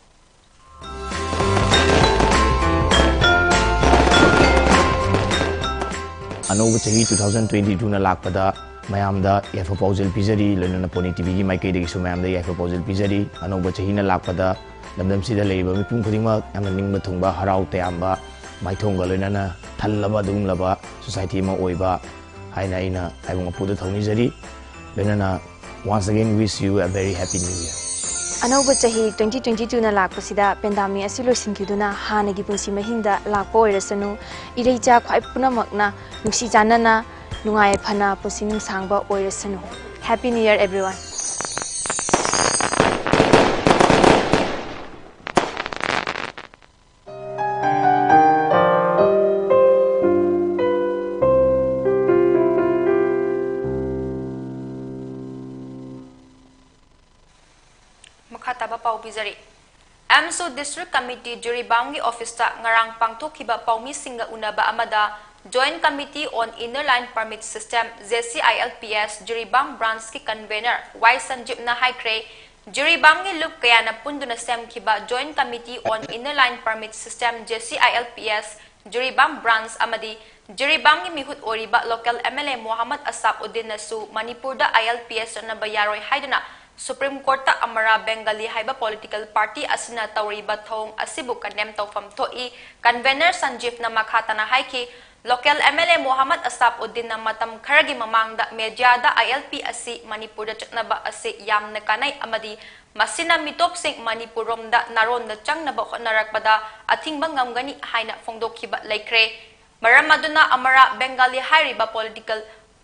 ꯑꯅꯧꯕ ꯆꯍꯤ two thousand twenty two ꯅ ꯂꯥꯛꯄꯗ ꯃꯌꯥꯝꯗ ꯌꯥꯏꯐ ꯄꯥꯎꯖꯦꯜ ꯄꯤꯖꯔꯤ, ꯂꯣꯏꯅꯅ ꯄꯣꯅꯤ ꯇꯤꯚꯤꯒꯤ ꯃꯥꯏꯀꯩꯗꯒꯤꯁꯨ ꯃꯌꯥꯝꯗ ꯌꯥꯏꯐ ꯄꯥꯎꯖꯦꯜ ꯄꯤꯖꯔꯤ꯫ ꯑꯅꯧꯕ ꯆꯍꯤꯅ ꯂꯥꯛꯄꯗ ꯂꯝꯗꯝꯁꯤꯗ ꯂꯩꯔꯤꯕ ꯃꯤꯄꯨꯝ ꯈꯨꯗꯤꯡꯃꯛ ꯌꯥꯝꯅ ꯅꯤꯡꯕ ꯊꯨꯡꯕ, ꯍꯔꯥꯎ ꯇꯌꯥꯝꯕ, ꯃꯥꯏꯊꯣꯡꯒ ꯂꯣꯏꯅꯅ ꯊꯜꯂꯕ ꯑꯗꯨꯒꯨꯝꯂꯕ ꯁꯣꯁꯥꯏꯇꯤ ꯑꯃ ꯑꯣꯏꯕ ꯍꯥꯏꯅ ꯑꯩꯅ ꯇꯥꯏꯕꯪ ꯃꯄꯨꯗ ꯊꯧꯅꯤꯖꯔꯤ꯫ ꯂꯣꯏꯅꯅ once again wish you a very happy new year. ꯑꯅꯧꯕ ꯆꯍꯤ twenty twenty two ꯅ ꯂꯥꯛꯄꯁꯤꯗ ꯄꯦꯟꯗꯥꯃꯤ ꯑꯁꯤ ꯂꯣꯏꯁꯤꯟꯈꯤꯗꯨꯅ ꯍꯥꯟꯅꯒꯤ ꯄꯨꯟꯁꯤ ꯃꯍꯤꯡꯗ ꯂꯥꯛꯄ ꯑꯣꯏꯔꯁꯅꯨ, ꯏꯔꯩꯆꯥ ꯈ꯭ꯋꯥꯏ ꯄꯨꯝꯅꯃꯛꯅ ꯅꯨꯡꯁꯤ ꯆꯥꯟꯅꯅ ꯅꯨꯡꯉꯥꯏ ꯌꯥꯏꯐꯅ ꯄꯨꯟꯁꯤ ꯅꯨꯡꯁꯥꯡꯕ ꯑꯣꯏꯔꯁꯅꯨ꯫ Happy New Year, everyone. ꯃꯈꯥ ꯇꯥꯕ ꯄꯥꯎ ꯄꯤꯖꯔꯤ꯫ ꯑꯦꯝꯁꯨ District Committee ꯖꯤꯔꯤꯕꯥꯝꯒꯤ office ꯇ ꯉꯔꯥꯡ ꯄꯥꯡꯊꯣꯛꯈꯤꯕ ꯄꯥꯎꯃꯤꯁꯤꯡꯒ ꯎꯅꯕ ꯑꯃꯗ Joint Committee on Inner Line Permit System, J C I L P S, Jiribam branch ꯀꯤ convener ꯋꯥꯏ ꯁꯟꯖꯤꯞꯅ ꯍꯥꯏꯈ꯭ꯔꯦ, ꯖꯤꯔꯤꯕꯥꯝꯒꯤ ꯂꯨꯞ ꯀꯌꯥꯅ ꯄꯨꯟꯗꯨꯅ ꯁꯦꯝꯈꯤꯕ Joint Committee on Inner Line Permit System, J C I L P S, Jiribam branch ꯑꯃꯗꯤ ꯖꯤꯔꯤꯕꯥꯝꯒꯤ ꯃꯤꯍꯨꯠ ꯑꯣꯏꯔꯤꯕ local M L A Mohammad ꯑꯁꯥꯕ ꯎꯗꯤꯟꯅꯁꯨ ꯃꯅꯤꯄꯨꯔꯗ I L P S ꯆꯠꯅꯕ ꯌꯥꯔꯣꯏ ꯍꯥꯏꯗꯨꯅ Supreme Courtꯇ ꯑꯃꯔꯥ ꯕꯦꯡꯒꯥꯂꯤ ꯍꯥꯏꯕ political party ꯑꯁꯤꯅ ꯇꯧꯔꯤꯕ ꯊꯧꯑꯣꯡ ꯑꯁꯤꯕꯨ condemn ꯇꯧꯐꯝ ꯊꯣꯛꯏ꯫ Convener ꯁꯟꯖꯤꯞꯅ ꯃꯈꯥ ꯇꯥꯅ ꯍꯥꯏꯈꯤ, local MLA ꯃꯣꯍꯝꯃꯗ ꯑꯁꯥꯐ ꯎꯗꯤꯟꯅ ꯃꯇꯝ ꯈꯔꯒꯤ ꯃꯃꯥꯡꯗ mediaꯗ ILP ꯑꯁꯤ ꯃꯅꯤꯄꯨꯔꯗ ꯆꯠꯅꯕ ꯑꯁꯤ ꯌꯥꯝꯅ ꯀꯥꯟꯅꯩ ꯑꯃꯗꯤ ꯃꯁꯤꯅ ꯃꯤꯇꯣꯞꯁꯤꯡ ꯃꯅꯤꯄꯨꯔꯔꯣꯝꯗ ꯅꯥꯔꯣꯟꯗ ꯆꯪꯅꯕ ꯍꯣꯠꯅꯔꯛꯄꯗ ꯑꯊꯤꯡꯕ ꯉꯝꯒꯅꯤ ꯍꯥꯏꯅ ꯐꯣꯡꯗꯣꯛꯈꯤꯕ ꯂꯩꯈ꯭ꯔꯦ꯫ ꯃꯔꯝ ꯑꯗꯨꯅ ꯑꯃꯔꯥ ꯕꯦꯡꯒꯥꯂꯤ ꯍꯥꯏꯔꯤꯕ political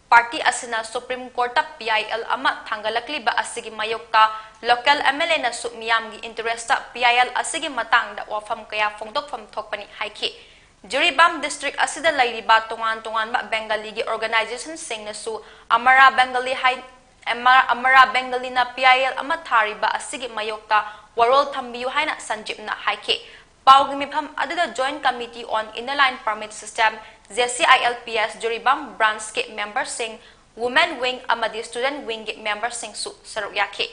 party ꯑꯁꯤꯅ Supreme Courtꯇ PIL ꯑꯃ ꯊꯥꯡꯒꯠꯂꯛꯂꯤꯕ ꯑꯁꯤꯒꯤ ꯃꯥꯌꯣꯛꯇ local MLAꯅꯁꯨ ꯃꯤꯌꯥꯝꯒꯤ interestꯇ PIL ꯑꯁꯤꯒꯤ ꯃꯇꯥꯡꯗ ꯋꯥꯐꯝ ꯀꯌꯥ ꯐꯣꯡꯗꯣꯛꯐꯝ ꯊꯣꯛꯄꯅꯤ ꯍꯥꯏꯈꯤ꯫ ꯖꯤꯔꯤꯕꯥꯝ district ꯑꯁꯤꯗ ꯂꯩꯔꯤꯕ ꯇꯣꯉꯥꯟ ꯇꯣꯉꯥꯟꯕ ꯕꯦꯡꯒꯥꯂꯤꯒꯤ organizationꯁꯤꯡꯅꯁꯨ ꯑꯃꯔꯥ ꯕꯦꯡꯒꯥꯂꯤ ꯍꯥꯏ ꯑꯃ-, ꯑꯃꯔꯥ ꯕꯦꯡꯒꯥꯂꯤꯅ PIL ꯑꯃ ꯊꯥꯔꯤꯕ ꯑꯁꯤꯒꯤ ꯃꯥꯌꯣꯛꯇ ꯋꯥꯔꯣꯜ ꯊꯝꯕꯤꯌꯨ ꯍꯥꯏꯅ ꯁꯟꯖꯤꯞꯅ ꯍꯥꯏꯈꯤ꯫ ꯄꯥꯎꯒꯤ ꯃꯤꯐꯝ ꯑꯗꯨꯗ Joint Committee on Inner Line Permit System, JCILPS Jiribam branchꯀꯤ memberꯁꯤꯡ, Women Wing ꯑꯃꯗꯤ Student Wingꯒꯤ memberꯁꯤꯡꯁꯨ ꯁꯔꯨꯛ ꯌꯥꯈꯤ꯫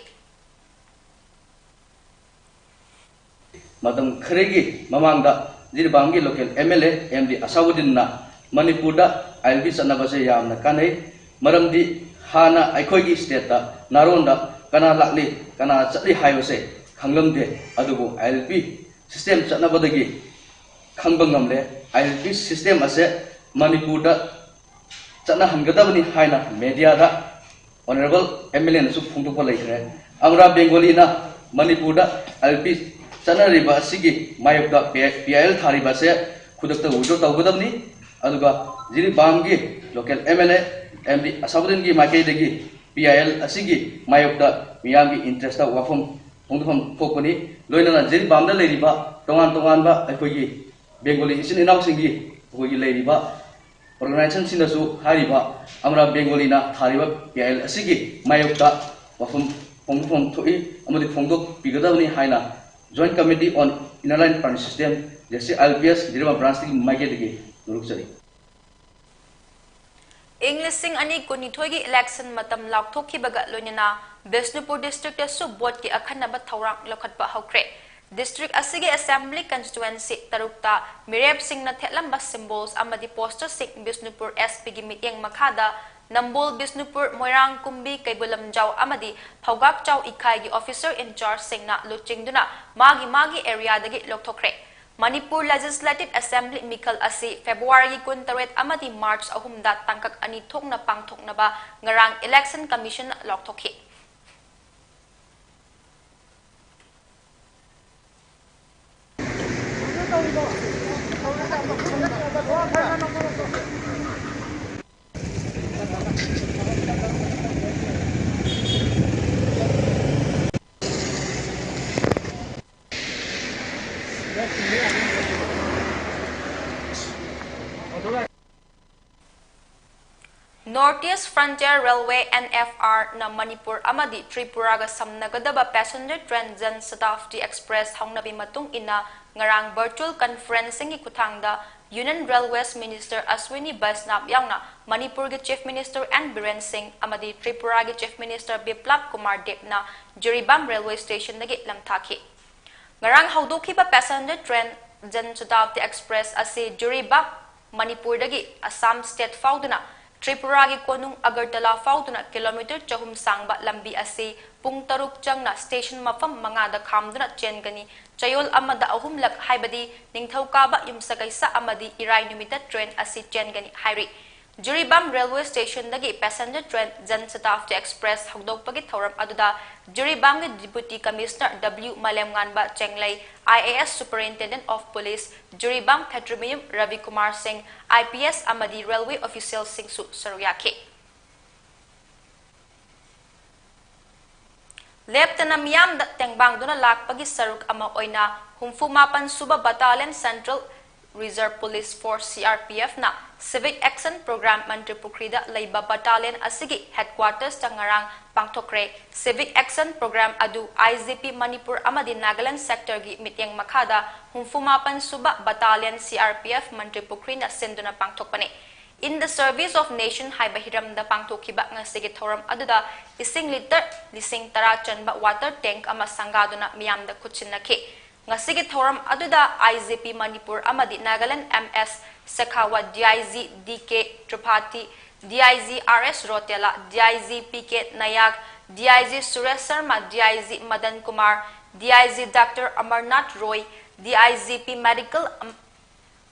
ꯃꯇꯝ ꯈꯔꯒꯤ ꯃꯃꯥꯡꯗ ꯖꯤꯔꯤꯕꯥꯝꯒꯤ local MLA MD ꯑꯁꯥꯎꯗꯤꯟꯅ ꯃꯅꯤꯄꯨꯔꯗ ILP ꯆꯠꯅꯕꯁꯦ ꯌꯥꯝꯅ ꯀꯥꯟꯅꯩ꯫ ꯃꯔꯝꯗꯤ ꯍꯥꯟꯅ ꯑꯩꯈꯣꯏꯒꯤ stateꯇ ꯅꯥꯔꯣꯟꯗ ꯀꯅꯥ ꯂꯥꯛꯂꯤ, ꯀꯅꯥ ꯆꯠꯂꯤ ꯍꯥꯏꯕꯁꯦ ꯈꯪꯂꯝꯗꯦ꯫ ꯑꯗꯨꯕꯨ ILP system ꯆꯠꯅꯕꯗꯒꯤ ꯈꯪꯕ ꯉꯝꯂꯦ꯫ ILP system ꯑꯁꯦ ꯃꯅꯤꯄꯨꯔꯗ ꯆꯠꯅꯍꯟꯒꯗꯕꯅꯤ ꯍꯥꯏꯅ mediaꯗ honourable MLAꯅꯁꯨ ꯐꯣꯡꯗꯣꯛꯄ ꯂꯩꯈ꯭ꯔꯦ꯫ ꯑꯃꯔꯥ ꯕꯦꯡꯒꯣꯂꯤꯅ ꯃꯅꯤꯄꯨꯔꯗ ILP ꯆꯠꯅꯔꯤꯕ ꯑꯁꯤꯒꯤ ꯃꯥꯌꯣꯛꯇ PIL ꯊꯥꯔꯤꯕ ꯑꯁꯦ ꯈꯨꯗꯛꯇ withdraw ꯇꯧꯒꯗꯕꯅꯤ꯫ ꯑꯗꯨꯒ ꯖꯤꯔꯤꯕꯥꯝꯒꯤ local MLA MD ꯑꯁꯥꯎꯗꯤꯟꯒꯤ ꯃꯥꯏꯀꯩꯗꯒꯤ PIL ꯑꯁꯤꯒꯤ ꯃꯥꯌꯣꯛꯇ ꯃꯤꯌꯥꯝꯒꯤ interestꯇ ꯋꯥꯐꯝ ꯐꯣꯡꯗꯣꯛꯐꯝ ꯊꯣꯛꯄꯅꯤ꯫ ꯂꯣꯏꯅꯅ ꯖꯤꯔꯤꯕꯥꯝꯗ ꯂꯩꯔꯤꯕ ꯇꯣꯉꯥꯟ ꯇꯣꯉꯥꯟꯕ ꯑꯩꯈꯣꯏꯒꯤ ꯕꯦꯡꯒꯣꯂꯤ ꯏꯆꯤꯟ ꯏꯅꯥꯎꯁꯤꯡꯒꯤ ꯑꯩꯈꯣꯏꯒꯤ ꯂꯩꯔꯤꯕ organizationꯁꯤꯡꯅꯁꯨ ꯍꯥꯏꯔꯤꯕ ꯑꯃꯔꯥ ꯕꯦꯡꯒꯣꯂꯤꯅ ꯊꯥꯔꯤꯕ PIL ꯑꯁꯤꯒꯤ ꯃꯥꯌꯣꯛꯇ ꯋꯥꯐꯝ ꯐꯣꯡꯗꯣꯛꯐꯝ ꯊꯣꯛꯏ ꯑꯃꯗꯤ ꯐꯣꯡꯗꯣꯛꯄꯤꯒꯗꯕꯅꯤ ꯍꯥꯏꯅ Joint Committee on Inner Line Permit System, JCILPS Jiribam branchꯇꯒꯤ ꯃꯥꯏꯀꯩꯗꯒꯤ ꯅꯣꯂꯨꯛꯆꯔꯤ꯫ ꯏꯪ ꯂꯤꯁꯤꯡ ꯑꯅꯤ ꯀꯨꯟꯅꯤꯊꯣꯏꯒꯤ election ꯃꯇꯝ ꯂꯥꯎꯊꯣꯛꯈꯤꯕꯒ ꯂꯣꯏꯅꯅ ꯕꯤꯁꯅꯨꯄꯨꯔ districtꯇꯁꯨ voteꯀꯤ ꯑꯈꯟꯅꯕ ꯊꯧꯔꯥꯡ ꯂꯧꯈꯠꯄ ꯍꯧꯈ꯭ꯔꯦ꯫ District ꯑꯁꯤꯒꯤ Assembly Constituency ꯇꯔꯨꯛꯇ ꯃꯤꯔꯦꯞꯁꯤꯡꯅ ꯊꯦꯠꯂꯝꯕ symbols ꯑꯃꯗꯤ posterꯁꯤꯡ ꯕꯤꯁꯅꯨꯄꯨꯔ SP ꯒꯤ ꯃꯤꯠꯌꯦꯡ ꯃꯈꯥꯗ ꯅꯝꯕꯣꯜ, ꯕꯤꯁꯅꯨꯄꯨꯔ, ꯃꯣꯏꯔꯥꯡ, ꯀꯨꯝꯕꯤ, ꯀꯩꯕꯨꯜ ꯂꯝꯖꯥꯎ ꯑꯃꯗꯤ ꯐꯧꯒꯥꯛꯆꯥꯎ ꯏꯀꯥꯏꯒꯤ officer in charge ꯁꯤꯡꯅ ꯂꯨꯆꯤꯡꯗꯨꯅ ꯃꯥꯒꯤ ꯃꯥꯒꯤ area ꯗꯒꯤ ꯂꯧꯊꯣꯛꯈ꯭ꯔꯦ꯫ ꯃꯅꯤꯄꯨꯔ Legislative Assembly ꯃꯤꯈꯜ ꯑꯁꯤ February ꯀꯨꯟꯇꯔꯦꯠ ꯑꯃꯗꯤ March ꯑꯍꯨꯝꯗ ꯇꯥꯡꯀꯛ ꯑꯅꯤ ꯊꯣꯛꯅ ꯄꯥꯡꯊꯣꯛꯅꯕ ꯉꯔꯥꯡ Election Commission ꯅ ꯂꯥꯎꯊꯣꯛꯈꯤ꯫ North East Frontier Railway, NFR ꯅ ꯃꯅꯤꯄꯨꯔ ꯑꯃꯗꯤ ꯇ꯭ꯔꯤꯄꯨꯔꯥꯒ ꯁꯝꯅꯒꯗꯕ passenger train Jan Shatabdi Express ꯍꯧꯅꯕꯤ ꯃꯇꯨꯡ ꯏꯟꯅ ꯉꯔꯥꯡ virtual conferencing ꯒꯤ ꯈꯨꯠꯊꯥꯡꯗ Union Railways Minister Ashwini Vaishnaw ꯌꯥꯎꯅ ꯃꯅꯤꯄꯨꯔꯒꯤ Chief Minister N ꯕꯤꯔꯦꯟ ꯁꯤꯡ ꯑꯃꯗꯤ ꯇ꯭ꯔꯤꯄꯨꯔꯥꯒꯤ Chief Minister ꯕꯤꯄ꯭ꯂꯕ Kumar ꯗꯦꯕꯅ Jiribam railway station ꯗꯒꯤ ꯂꯝꯊꯥꯈꯤ꯫ ꯉꯔꯥꯡ ꯍꯧꯗꯣꯛꯈꯤꯕ passenger train Jan Shatabdi Express ꯑꯁꯤ ꯖꯤꯔꯤꯕꯥꯝ, ꯃꯅꯤꯄꯨꯔꯗꯒꯤ ꯑꯁꯥꯝ state ꯐꯥꯎꯗꯨꯅ ꯇ꯭ꯔꯤꯄꯨꯔꯥꯒꯤ ꯀꯣꯅꯨꯡ ꯑꯒꯔꯇꯂꯥ ꯐꯥꯎꯗꯨꯅ kilometre ꯆꯍꯨꯝ ꯁꯥꯡꯕ ꯂꯝꯕꯤ ꯑꯁꯤ ꯄꯨꯡ ꯇꯔꯨꯛ ꯆꯪꯅ station ꯃꯐꯝ ꯃꯉꯥꯗ ꯈꯥꯝꯗꯨꯅ ꯆꯦꯟꯒꯅꯤ꯫ ꯆꯌꯣꯜ ꯑꯃꯗ ꯑꯍꯨꯝꯂꯛ, ꯍꯥꯏꯕꯗꯤ ꯅꯤꯡꯊꯧꯀꯥꯕ, ꯌꯨꯝꯁꯀꯩꯁ ꯑꯃꯗꯤ ꯏꯔꯥꯏ ꯅꯨꯃꯤꯠꯇ train ꯑꯁꯤ ꯆꯦꯟꯒꯅꯤ ꯍꯥꯏꯔꯤ꯫ ꯖꯤꯔꯤꯕꯥꯝ railway station ꯗꯒꯤ passenger train Jan Shatabdi Express ꯍꯧꯗꯣꯛꯄꯒꯤ ꯊꯧꯔꯝ ꯑꯗꯨꯗ ꯖꯤꯔꯤꯕꯥꯝꯒꯤ Deputy Commissioner W ꯃꯥꯂꯦꯝꯉꯥꯟꯕ ꯆꯦꯡꯂꯩ, IAS Superintendent of Police Jiribam ꯈꯦꯇ꯭ꯔꯤꯃꯌꯨꯝ ꯔꯕꯤꯀꯨꯃꯥꯔ ꯁꯤꯡ, IPS ꯑꯃꯗꯤ railway official ꯁꯤꯡꯁꯨ ꯁꯔꯨꯛ ꯌꯥꯈꯤ꯫ ꯂꯦꯞꯇꯅ ꯃꯤꯌꯥꯝꯗ ꯇꯦꯡꯕꯥꯡꯗꯨꯅ ꯂꯥꯛꯄꯒꯤ ꯁꯔꯨꯛ ꯑꯃ ꯑꯣꯏꯅ ꯍꯨꯝꯐꯨ ꯃꯥꯄꯟ ꯁꯨꯕ Battalion Central Reserve Police Force, CRPF ꯅ Civic Action Programme ꯃꯟꯇ꯭ꯔꯤꯄꯨꯈ꯭ꯔꯤꯗ ꯂꯩꯕ battalion ꯑꯁꯤꯒꯤ headquarters ꯇ ꯉꯔꯥꯡ ꯄꯥꯡꯊꯣꯛꯈ꯭ꯔꯦ꯫ Civic Action Programme ꯑꯗꯨ IGP ꯃꯅꯤꯄꯨꯔ ꯑꯃꯗꯤ ꯅꯥꯒꯥꯂꯦꯟ sector ꯒꯤ ꯃꯤꯠꯌꯦꯡ ꯃꯈꯥꯗ ꯍꯨꯝꯐꯨ ꯃꯥꯄꯟ ꯁꯨꯕ Battalion, CRPF, ꯃꯟꯇ꯭ꯔꯤꯄꯨꯈ꯭ꯔꯤꯅ ꯁꯤꯟꯗꯨꯅ ꯄꯥꯡꯊꯣꯛꯄꯅꯤ꯫ In the Service of Nation ꯍꯥꯏꯕ ꯍꯤꯔꯝꯗ ꯄꯥꯡꯊꯣꯛꯈꯤꯕ ꯉꯁꯤꯒꯤ ꯊꯧꯔꯝ ꯑꯗꯨꯗ ꯏꯁꯤꯡ ꯂꯤꯇꯔ ꯂꯤꯁꯤꯡ ꯇꯔꯥ ꯆꯟꯕ water tank ꯑꯃ ꯁꯪꯒꯥꯗꯨꯅ ꯃꯤꯌꯥꯝꯗ ꯈꯨꯠꯁꯤꯟꯅꯈꯤ꯫ ꯉꯁꯤꯒꯤ ꯊꯧꯔꯝ ꯑꯗꯨꯗ I G P ꯃꯅꯤꯄꯨꯔ ꯑꯃꯗꯤ Nagaland M S ꯁꯦꯈꯥꯋꯥꯠ, D I G D K ꯇ꯭ꯔꯤꯄꯥꯊꯤ, D I G R S ꯔꯣꯇꯦꯂꯥ, D I G P K ꯅꯥꯌꯥꯛ, D I G Suresh Sharma, D I G Madan Kumar, D I G Doctor Amarnath Roy, D I G P Medical ꯑꯝ-,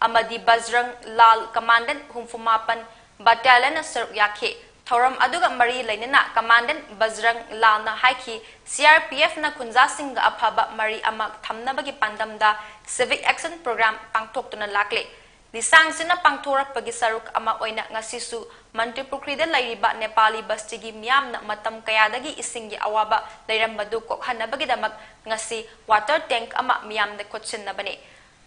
ꯑꯃꯗꯤ ꯕꯖꯔꯪ ꯂꯥꯜ, Commandant ꯍꯨꯝꯐꯨ ꯃꯥꯄꯟ Battalionꯅ ꯁꯔꯨꯛ ꯌꯥꯈꯤ꯫ ꯊꯧꯔꯝ ꯑꯗꯨꯒ ꯃꯔꯤ ꯂꯩꯅꯅ Commandant ꯕꯖꯔꯪ ꯂꯥꯜꯅ ꯍꯥꯏꯈꯤ, C R P Fꯅ ꯈꯨꯟꯖꯥꯁꯤꯡꯒ ꯑꯐꯕ ꯃꯔꯤ ꯑꯃ ꯊꯝꯅꯕꯒꯤ ꯄꯥꯟꯗꯝꯗ Civic Action Program ꯄꯥꯡꯊꯣꯛꯇꯨꯅ ꯂꯥꯛꯂꯤ꯫ ꯂꯤꯁꯥꯡꯁꯤꯟꯅ ꯄꯥꯡꯊꯣꯔꯛꯄꯒꯤ ꯁꯔꯨꯛ ꯑꯃ ꯑꯣꯏꯅ ꯉꯁꯤꯁꯨ ꯃꯟꯇ꯭ꯔꯤꯄꯨꯈ꯭ꯔꯤꯗ ꯂꯩꯔꯤꯕ ꯅꯦꯄꯥꯂꯤ ꯕꯁꯇꯤꯒꯤ ꯃꯤꯌꯥꯝꯅ ꯃꯇꯝ ꯀꯌꯥꯗꯒꯤ ꯏꯁꯤꯡꯒꯤ ꯑꯋꯥꯕ ꯂꯩꯔꯝꯕꯗꯨ ꯀꯣꯛꯍꯟꯅꯕꯒꯤꯗꯃꯛ ꯉꯁꯤ water tank ꯑꯃ ꯃꯤꯌꯥꯝꯗ ꯈꯨꯠꯁꯤꯟꯅꯕꯅꯤ꯫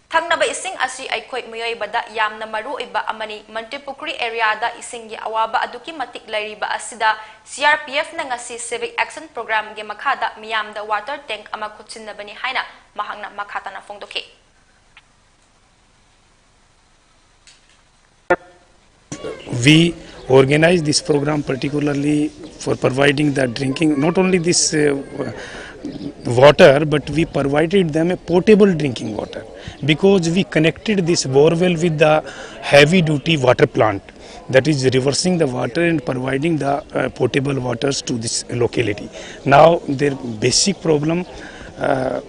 ꯊꯛꯅꯕ ꯏꯁꯤꯡ ꯑꯁꯤ ꯑꯩꯈꯣꯏ ꯃꯤꯑꯣꯏꯕꯗ ꯌꯥꯝꯅ ꯃꯔꯨ ꯑꯣꯏꯕ ꯑꯃꯅꯤ꯫ ꯃꯟꯇ꯭ꯔꯤꯄꯨꯈ꯭ꯔꯤ areaꯗ ꯏꯁꯤꯡꯒꯤ ꯑꯋꯥꯕ ꯑꯗꯨꯛꯀꯤ ꯃꯇꯤꯛ ꯂꯩꯔꯤꯕ ꯑꯁꯤꯗ C R P Fꯅ ꯉꯁꯤ Civic Action Programꯒꯤ ꯃꯈꯥꯗ ꯃꯤꯌꯥꯝꯗ water tank ꯑꯃ ꯈꯨꯠꯁꯤꯟꯅꯕꯅꯤ ꯍꯥꯏꯅ ꯃꯍꯥꯛꯅ ꯃꯈꯥ ꯇꯥꯅ ꯐꯣꯡꯗꯣꯛꯈꯤ꯫ We organize this program particularly for providing the drinking, not only this uh, water, but we provided them a potable drinking water, because we connected this borewell with the heavy duty water plant that is reversing the water and providing the uh, potable waters to this locality. Now their basic problem uh,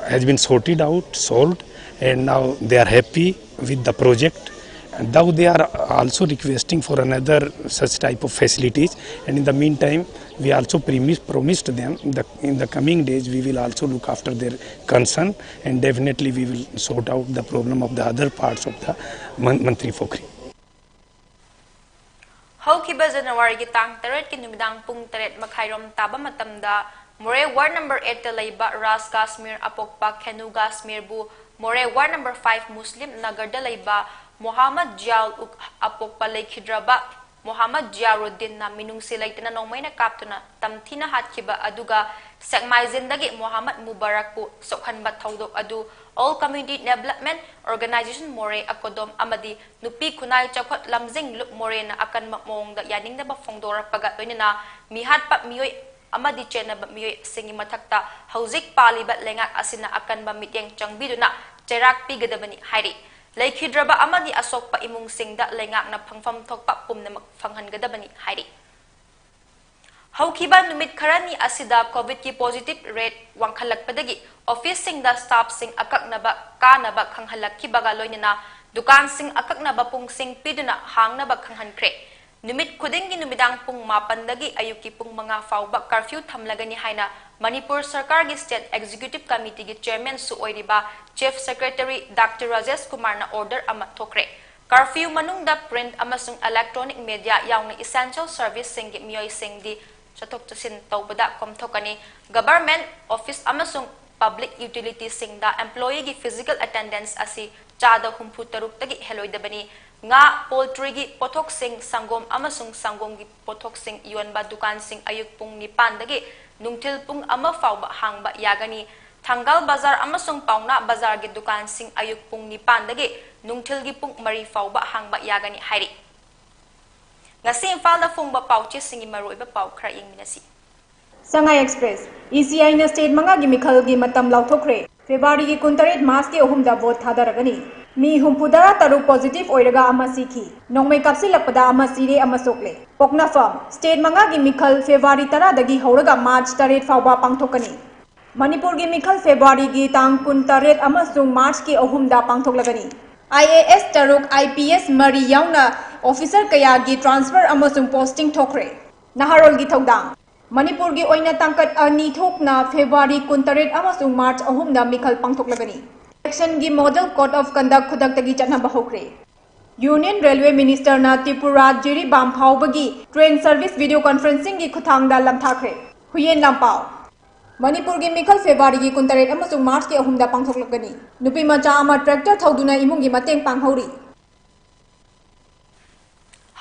has been sorted out, solved, and now they are happy with the project. And now they are also requesting for another such type of facilities. And in the meantime, we also premis- promised them that in the coming days we will also look after their concern, and definitely we will sort out the problem of the other parts of the Man- Mantri Pokhri. ꯍꯧꯈꯤꯕ ꯖꯅꯋꯥꯔꯤꯒꯤ ꯇꯥꯡ ꯇꯔꯦꯠꯀꯤ ꯅꯨꯃꯤꯗꯥꯡ ꯄꯨꯡ ꯇꯔꯦꯠ ꯃꯈꯥꯏꯔꯣꯝ ꯇꯥꯕ ꯃꯇꯝꯗ ꯃꯣꯔꯦ ward number eightꯇ ꯂꯩꯕ ꯔꯥꯖ ꯀꯥꯁꯃꯤꯔ ꯑꯄꯣꯛꯄ ꯈꯦꯅꯨ ꯀꯥꯁꯃꯤꯔꯕꯨ ꯃꯣꯔꯦ ward number five ꯃꯨꯁꯂꯤꯝ ꯅꯒꯔꯗ ꯂꯩꯕ ꯃꯣꯍꯥꯃꯗ ꯖꯤꯌꯥꯎꯜ ꯎꯛ ꯑꯄꯣꯛꯄ ꯂꯩꯈꯤꯗ꯭ꯔꯕ ꯃꯣꯍꯥꯃꯗ ꯖꯤꯌꯥꯔꯨꯗꯤꯟꯅ ꯃꯤꯅꯨꯡꯁꯤ ꯂꯩꯇꯅ ꯅꯣꯡꯃꯩꯅ ꯀꯥꯞꯇꯨꯅ ꯇꯝꯊꯤꯅ ꯍꯥꯠꯈꯤꯕ ꯑꯗꯨꯒ ꯁꯦꯛꯃꯥꯏꯖꯤꯟꯗꯒꯤ ꯃꯣꯍꯥꯃꯗ ꯃꯨꯕꯥꯔꯛꯄꯨ ꯁꯣꯛꯍꯟꯕ ꯊꯧꯗꯣꯛ ꯑꯗꯨ All Community Development Organization Moreh, ꯑꯀꯣꯗꯣꯝ ꯑꯃꯗꯤ ꯅꯨꯄꯤ ꯈꯨꯟꯅꯥꯏ ꯆꯥꯎꯈꯠ ꯂꯝꯖꯤꯡ ꯂꯨꯞ ꯃꯣꯔꯦꯅ ꯑꯀꯟꯕ ꯃꯑꯣꯡꯗ ꯌꯥꯅꯤꯡꯗꯕ ꯐꯣꯡꯗꯣꯔꯛꯄꯒ ꯂꯣꯏꯅꯅ ꯃꯤꯍꯥꯠꯄ ꯃꯤꯑꯣꯏ ꯑꯃꯗꯤ ꯆꯦꯟꯅꯕ ꯃꯤꯑꯣꯏꯁꯤꯡꯒꯤ ꯃꯊꯛꯇ ꯍꯧꯖꯤꯛ ꯄꯥꯜꯂꯤꯕ ꯂꯩꯉꯥꯛ ꯑꯁꯤꯅ ꯑꯀꯟꯕ ꯃꯤꯠꯌꯦꯡ ꯆꯪꯕꯤꯗꯨꯅ ꯆꯩꯔꯥꯛ ꯄꯤꯒꯗꯕꯅꯤ ꯍꯥꯏꯔꯤ꯫ ꯂꯩꯈꯤꯗ꯭ꯔꯕ ꯑꯃꯗꯤ ꯑꯁꯣꯛꯄ ꯏꯃꯨꯡꯁꯤꯡꯗ ꯂꯩꯉꯥꯛꯅ ꯐꯪꯐꯝ ꯊꯣꯛꯄ ꯄꯨꯝꯅꯃꯛ ꯐꯪꯍꯟꯒꯗꯕꯅꯤ ꯍꯥꯏꯔꯤ꯫ ꯍꯧꯈꯤꯕ ꯅꯨꯃꯤꯠ ꯈꯔꯅꯤ ꯑꯁꯤꯗ COVID-ꯀꯤ positive rate ꯋꯥꯡꯈꯠꯂꯛꯄꯗꯒꯤ office-ꯁꯤꯡꯗ staff-ꯁꯤꯡ ꯑꯀꯛꯅꯕ ꯀꯥꯅꯕ ꯈꯪꯍꯜꯂꯛꯈꯤꯕꯒ ꯂꯣꯏꯅꯅ ꯗꯨꯀꯥꯟꯁꯤꯡ ꯑꯀꯛꯅꯕ ꯄꯨꯡꯁꯤꯡ ꯄꯤꯗꯨꯅ ꯍꯥꯡꯅꯕ ꯈꯪꯍꯟꯈ꯭ꯔꯦ꯫ ꯅꯨꯃꯤꯠ ꯈꯨꯗꯤꯡꯒꯤ ꯅꯨꯃꯤꯗꯥꯡ ꯄꯨꯡ ꯃꯥꯄꯟꯗꯒꯤ ꯑꯌꯨꯛꯀꯤ ꯄꯨꯡ ꯃꯉꯥ ꯐꯥꯎꯕ curfew ꯊꯝꯂꯒꯅꯤ ꯍꯥꯏꯅ ꯃꯅꯤꯄꯨꯔ ꯁꯔꯀꯥꯔꯒꯤ State Executive Committee-ꯒꯤ chairman-ꯁꯨ ꯑꯣꯏꯔꯤꯕ Chief Secretary Doctor ꯔꯥꯖꯦꯁ ꯀꯨꯃꯥꯔꯅ order ꯑꯃ ꯊꯣꯛꯈ꯭ꯔꯦ꯫ Curfew ꯃꯅꯨꯡꯗ print ꯑꯃꯁꯨꯡ electronic media ꯌꯥꯎꯅ essential service-ꯁꯤꯡꯒꯤ ꯃꯤꯑꯣꯏꯁꯤꯡꯗꯤ ꯆꯠꯊꯣꯛ ꯆꯠꯁꯤꯟ ꯇꯧꯕꯗ ꯀꯣꯝꯊꯣꯛꯀꯅꯤ꯫ Government office ꯑꯃꯁꯨꯡ public utility-ꯁꯤꯡꯗ employee-ꯒꯤ physical attendance ꯑꯁꯤ ꯆꯥꯗ ꯍꯨꯝꯐꯨ ꯇꯔꯨꯛꯇꯒꯤ ꯍꯦꯜꯂꯣꯏꯗꯕꯅꯤ꯫ ꯉꯥ, poultry-ꯒꯤ ꯄꯣꯠꯊꯣꯛꯁꯤꯡ, ꯁꯪꯒꯣꯝ ꯑꯃꯁꯨꯡ ꯁꯪꯒꯣꯝꯒꯤ ꯄꯣꯠꯊꯣꯛꯁꯤꯡ ꯌꯣꯟꯕ ꯗꯨꯀꯥꯟꯁꯤꯡ ꯑꯌꯨꯛ ꯄꯨꯡ ꯅꯤꯄꯥꯟꯗꯒꯤ ꯅꯨꯡꯊꯤꯜ ꯄꯨꯡ ꯑꯃ ꯐꯥꯎꯕ ꯍꯥꯡꯕ ꯌꯥꯒꯅꯤ꯫ ꯊꯪꯒꯥꯜ ꯕꯖꯥꯔ ꯑꯃꯁꯨꯡ ꯄꯥꯎꯅꯥ ꯕꯖꯥꯔꯒꯤ ꯗꯨꯀꯥꯟꯁꯤꯡ ꯑꯌꯨꯛ ꯄꯨꯡ ꯅꯤꯄꯥꯟꯗꯒꯤ ꯅꯨꯡꯊꯤꯜꯒꯤ ꯄꯨꯡ ꯃꯔꯤ ꯐꯥꯎꯕ ꯍꯥꯡꯕ ꯌꯥꯒꯅꯤ ꯍꯥꯏꯔꯤ꯫ ꯉꯁꯤ ꯏꯝꯐꯥꯜꯗ ꯐꯣꯡꯕ ꯄꯥꯎꯆꯦꯁꯤꯡꯒꯤ ꯃꯔꯨꯑꯣꯏꯕ ꯄꯥꯎ ꯈꯔ ꯌꯦꯡꯃꯤꯟꯅꯁꯤ꯫ Sangai Express, ECI-ꯅ state ꯃꯉꯥꯒꯤ ꯃꯤꯈꯜꯒꯤ ꯃꯇꯝ ꯂꯥꯎꯊꯣꯛꯈ꯭ꯔꯦ꯫ February-ꯒꯤ ꯀꯨꯟꯇꯔꯦꯠ, March-ꯀꯤ ꯑꯍꯨꯝꯗ vote ꯊꯥꯗꯔꯒꯅꯤ꯫ ꯃꯤ ꯍꯨꯝꯐꯨꯇꯔꯥ ꯇꯔꯨꯛ positive ꯑꯣꯏꯔꯒ ꯑꯃ ꯁꯤꯈꯤ꯫ ꯅꯣꯡꯃꯩ ꯀꯥꯞꯁꯤꯜꯂꯛꯄꯗ ꯑꯃ ꯁꯤꯔꯦ, ꯑꯃ ꯁꯣꯛꯂꯦ꯫ ꯄꯣꯛꯅꯐꯝ, state ꯃꯉꯥꯒꯤ ꯃꯤꯈꯜ February ꯇꯔꯥꯗꯒꯤ ꯍꯧꯔꯒ March ꯇꯔꯦꯠ ꯐꯥꯎꯕ ꯄꯥꯡꯊꯣꯛꯀꯅꯤ꯫ ꯃꯅꯤꯄꯨꯔꯒꯤ ꯃꯤꯈꯜ February-ꯒꯤ ꯇꯥꯡ ꯀꯨꯟꯇꯔꯦꯠ ꯑꯃꯁꯨꯡ March-ꯀꯤ ꯑꯍꯨꯝꯗ ꯄꯥꯡꯊꯣꯛꯂꯒꯅꯤ꯫ IAS ꯇꯔꯨꯛ, IPS ꯃꯔꯤ ꯌꯥꯎꯅ officer ꯀꯌꯥꯒꯤ transfer ꯑꯃꯁꯨꯡ posting ꯊꯣꯛꯈ꯭ꯔꯦ꯫ ꯅꯍꯥꯔꯣꯜꯒꯤ ꯊꯧꯗꯥꯡ꯫ ꯃꯅꯤꯄꯨꯔꯒꯤ ꯑꯣꯏꯅ ꯇꯥꯡꯀꯛ ꯑꯅꯤ ꯊꯣꯛꯅ February ꯀꯨꯟꯇꯔꯦꯠ ꯑꯃꯁꯨꯡ March ꯑꯍꯨꯝꯗ ꯃꯤꯈꯜ ꯄꯥꯡꯊꯣꯛꯂꯒꯅꯤ꯫ Election-ꯒꯤ model code of conduct ꯈꯨꯗꯛꯇꯒꯤ ꯆꯠꯅꯕ ꯍꯧꯈ꯭ꯔꯦ꯫ Union Railway Minister-ꯅ ꯇ꯭ꯔꯤꯄꯨꯔꯥ ꯖꯤꯔꯤꯕꯥꯝ ꯐꯥꯎꯕꯒꯤ train service video conferencing-ꯒꯤ ꯈꯨꯠꯊꯥꯡꯗ ꯂꯝꯊꯥꯈ꯭ꯔꯦ꯫ ꯍꯨꯏꯌꯦꯟ ꯂꯥꯟꯄꯥꯎ꯫ ꯃꯅꯤꯄꯨꯔꯒꯤ ꯃꯤꯈꯜ February-ꯒꯤ ꯀꯨꯟꯇꯔꯦꯠ ꯑꯃꯁꯨꯡ March-ꯀꯤ ꯑꯍꯨꯝꯗ ꯄꯥꯡꯊꯣꯛꯂꯛꯀꯅꯤ꯫ ꯅꯨꯄꯤ ꯃꯆꯥ ꯑꯃ tractor ꯊꯧꯗꯨꯅ ꯏꯃꯨꯡꯒꯤ ꯃꯇꯦꯡ ꯄꯥꯡꯍꯧꯔꯤ꯫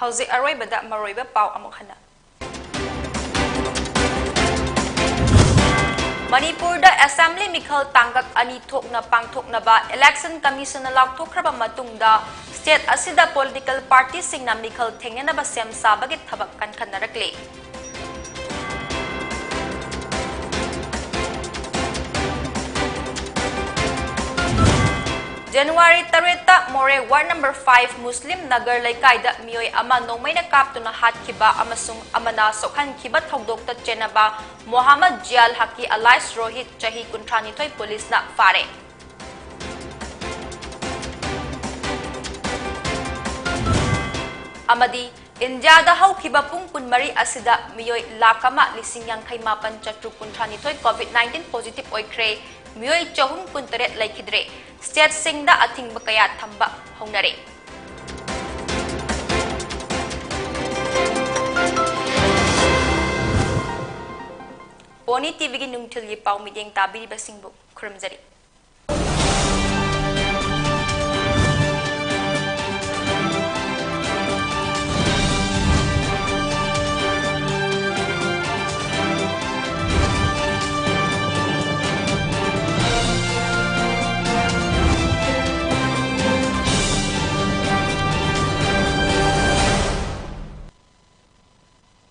ꯍꯧꯖꯤꯛ ꯑꯔꯣꯏꯕꯗ ꯃꯔꯨꯑꯣꯏꯕ ꯄꯥꯎ ꯑꯃꯨꯛ ꯍꯟꯅ꯫ ꯃꯅꯤꯄꯨꯔꯗ Assembly ꯃꯤꯈꯜ ꯇꯥꯡꯀꯛ ꯑꯅꯤ ꯊꯣꯛꯅ ꯄꯥꯡꯊꯣꯛꯅꯕ Election Commission ꯅ ꯂꯥꯎꯊꯣꯛꯈ꯭ꯔꯕ ꯃꯇꯨꯡꯗ, state ꯑꯁꯤꯗ political party ꯁꯤꯡꯅ ꯃꯤꯈꯜ ꯊꯦꯡꯅꯅꯕ ꯁꯦꯝ ꯁꯥꯕꯒꯤ ꯊꯕꯛ ꯀꯟꯈꯠꯅꯔꯛꯂꯤ꯫ January ꯇꯔꯦꯠꯇ ꯃꯣꯔꯦ Ward number five Muslim Nagar ꯂꯩꯀꯥꯏꯗ ꯃꯤꯑꯣꯏ ꯑꯃ ꯅꯣꯡꯃꯩꯅ ꯀꯥꯞꯇꯨꯅ ꯍꯥꯠꯈꯤꯕ ꯑꯃꯁꯨꯡ ꯑꯃꯅ ꯁꯣꯛꯍꯟꯈꯤꯕ ꯊꯧꯗꯣꯛꯇ ꯆꯦꯟꯅꯕ Mohammad Jial Haqi alias Rohit, ꯆꯍꯤ ꯀꯨꯟꯊ꯭ꯔꯥꯅꯤꯊꯣꯏ, ꯄꯨꯂꯤꯁꯅ ꯐꯥꯔꯦ꯫ ꯑꯃꯗꯤ ꯏꯟꯗꯤꯌꯥꯗ ꯍꯧꯈꯤꯕ ꯄꯨꯡ ꯀꯨꯟꯃꯔꯤ ꯑꯁꯤꯗ ꯃꯤꯑꯣꯏ ꯂꯥꯈ ꯑꯃ ꯂꯤꯁꯤꯡ ꯌꯥꯡꯈꯩ ꯃꯥꯄꯟ ꯆꯥꯇ꯭ꯔꯨꯛ ꯀꯨꯟꯊ꯭ꯔꯥ ꯅꯤꯊꯣꯏ COVID nineteen positive ꯑꯣꯏꯈ꯭ꯔꯦ, ꯃꯤꯑꯣꯏ ꯆꯍꯨꯝ ꯀꯨꯟꯇꯔꯦꯠ ꯂꯩꯈꯤꯗ꯭ꯔꯦ꯫ State ꯁꯤꯡꯗ ꯑꯊꯤꯡꯕ ꯀꯌꯥ ꯊꯝꯕ ꯍꯧꯅꯔꯦ꯫ ꯄꯣꯅꯤ ꯇꯤꯚꯤꯒꯤ ꯅꯨꯡꯊꯤꯜꯒꯤ ꯄꯥꯎ ꯃꯤꯠꯌꯦꯡ ꯇꯥꯕꯤꯔꯤꯕꯁꯤꯡꯕꯨ ꯈꯨꯔꯨꯝꯖꯔꯤ꯫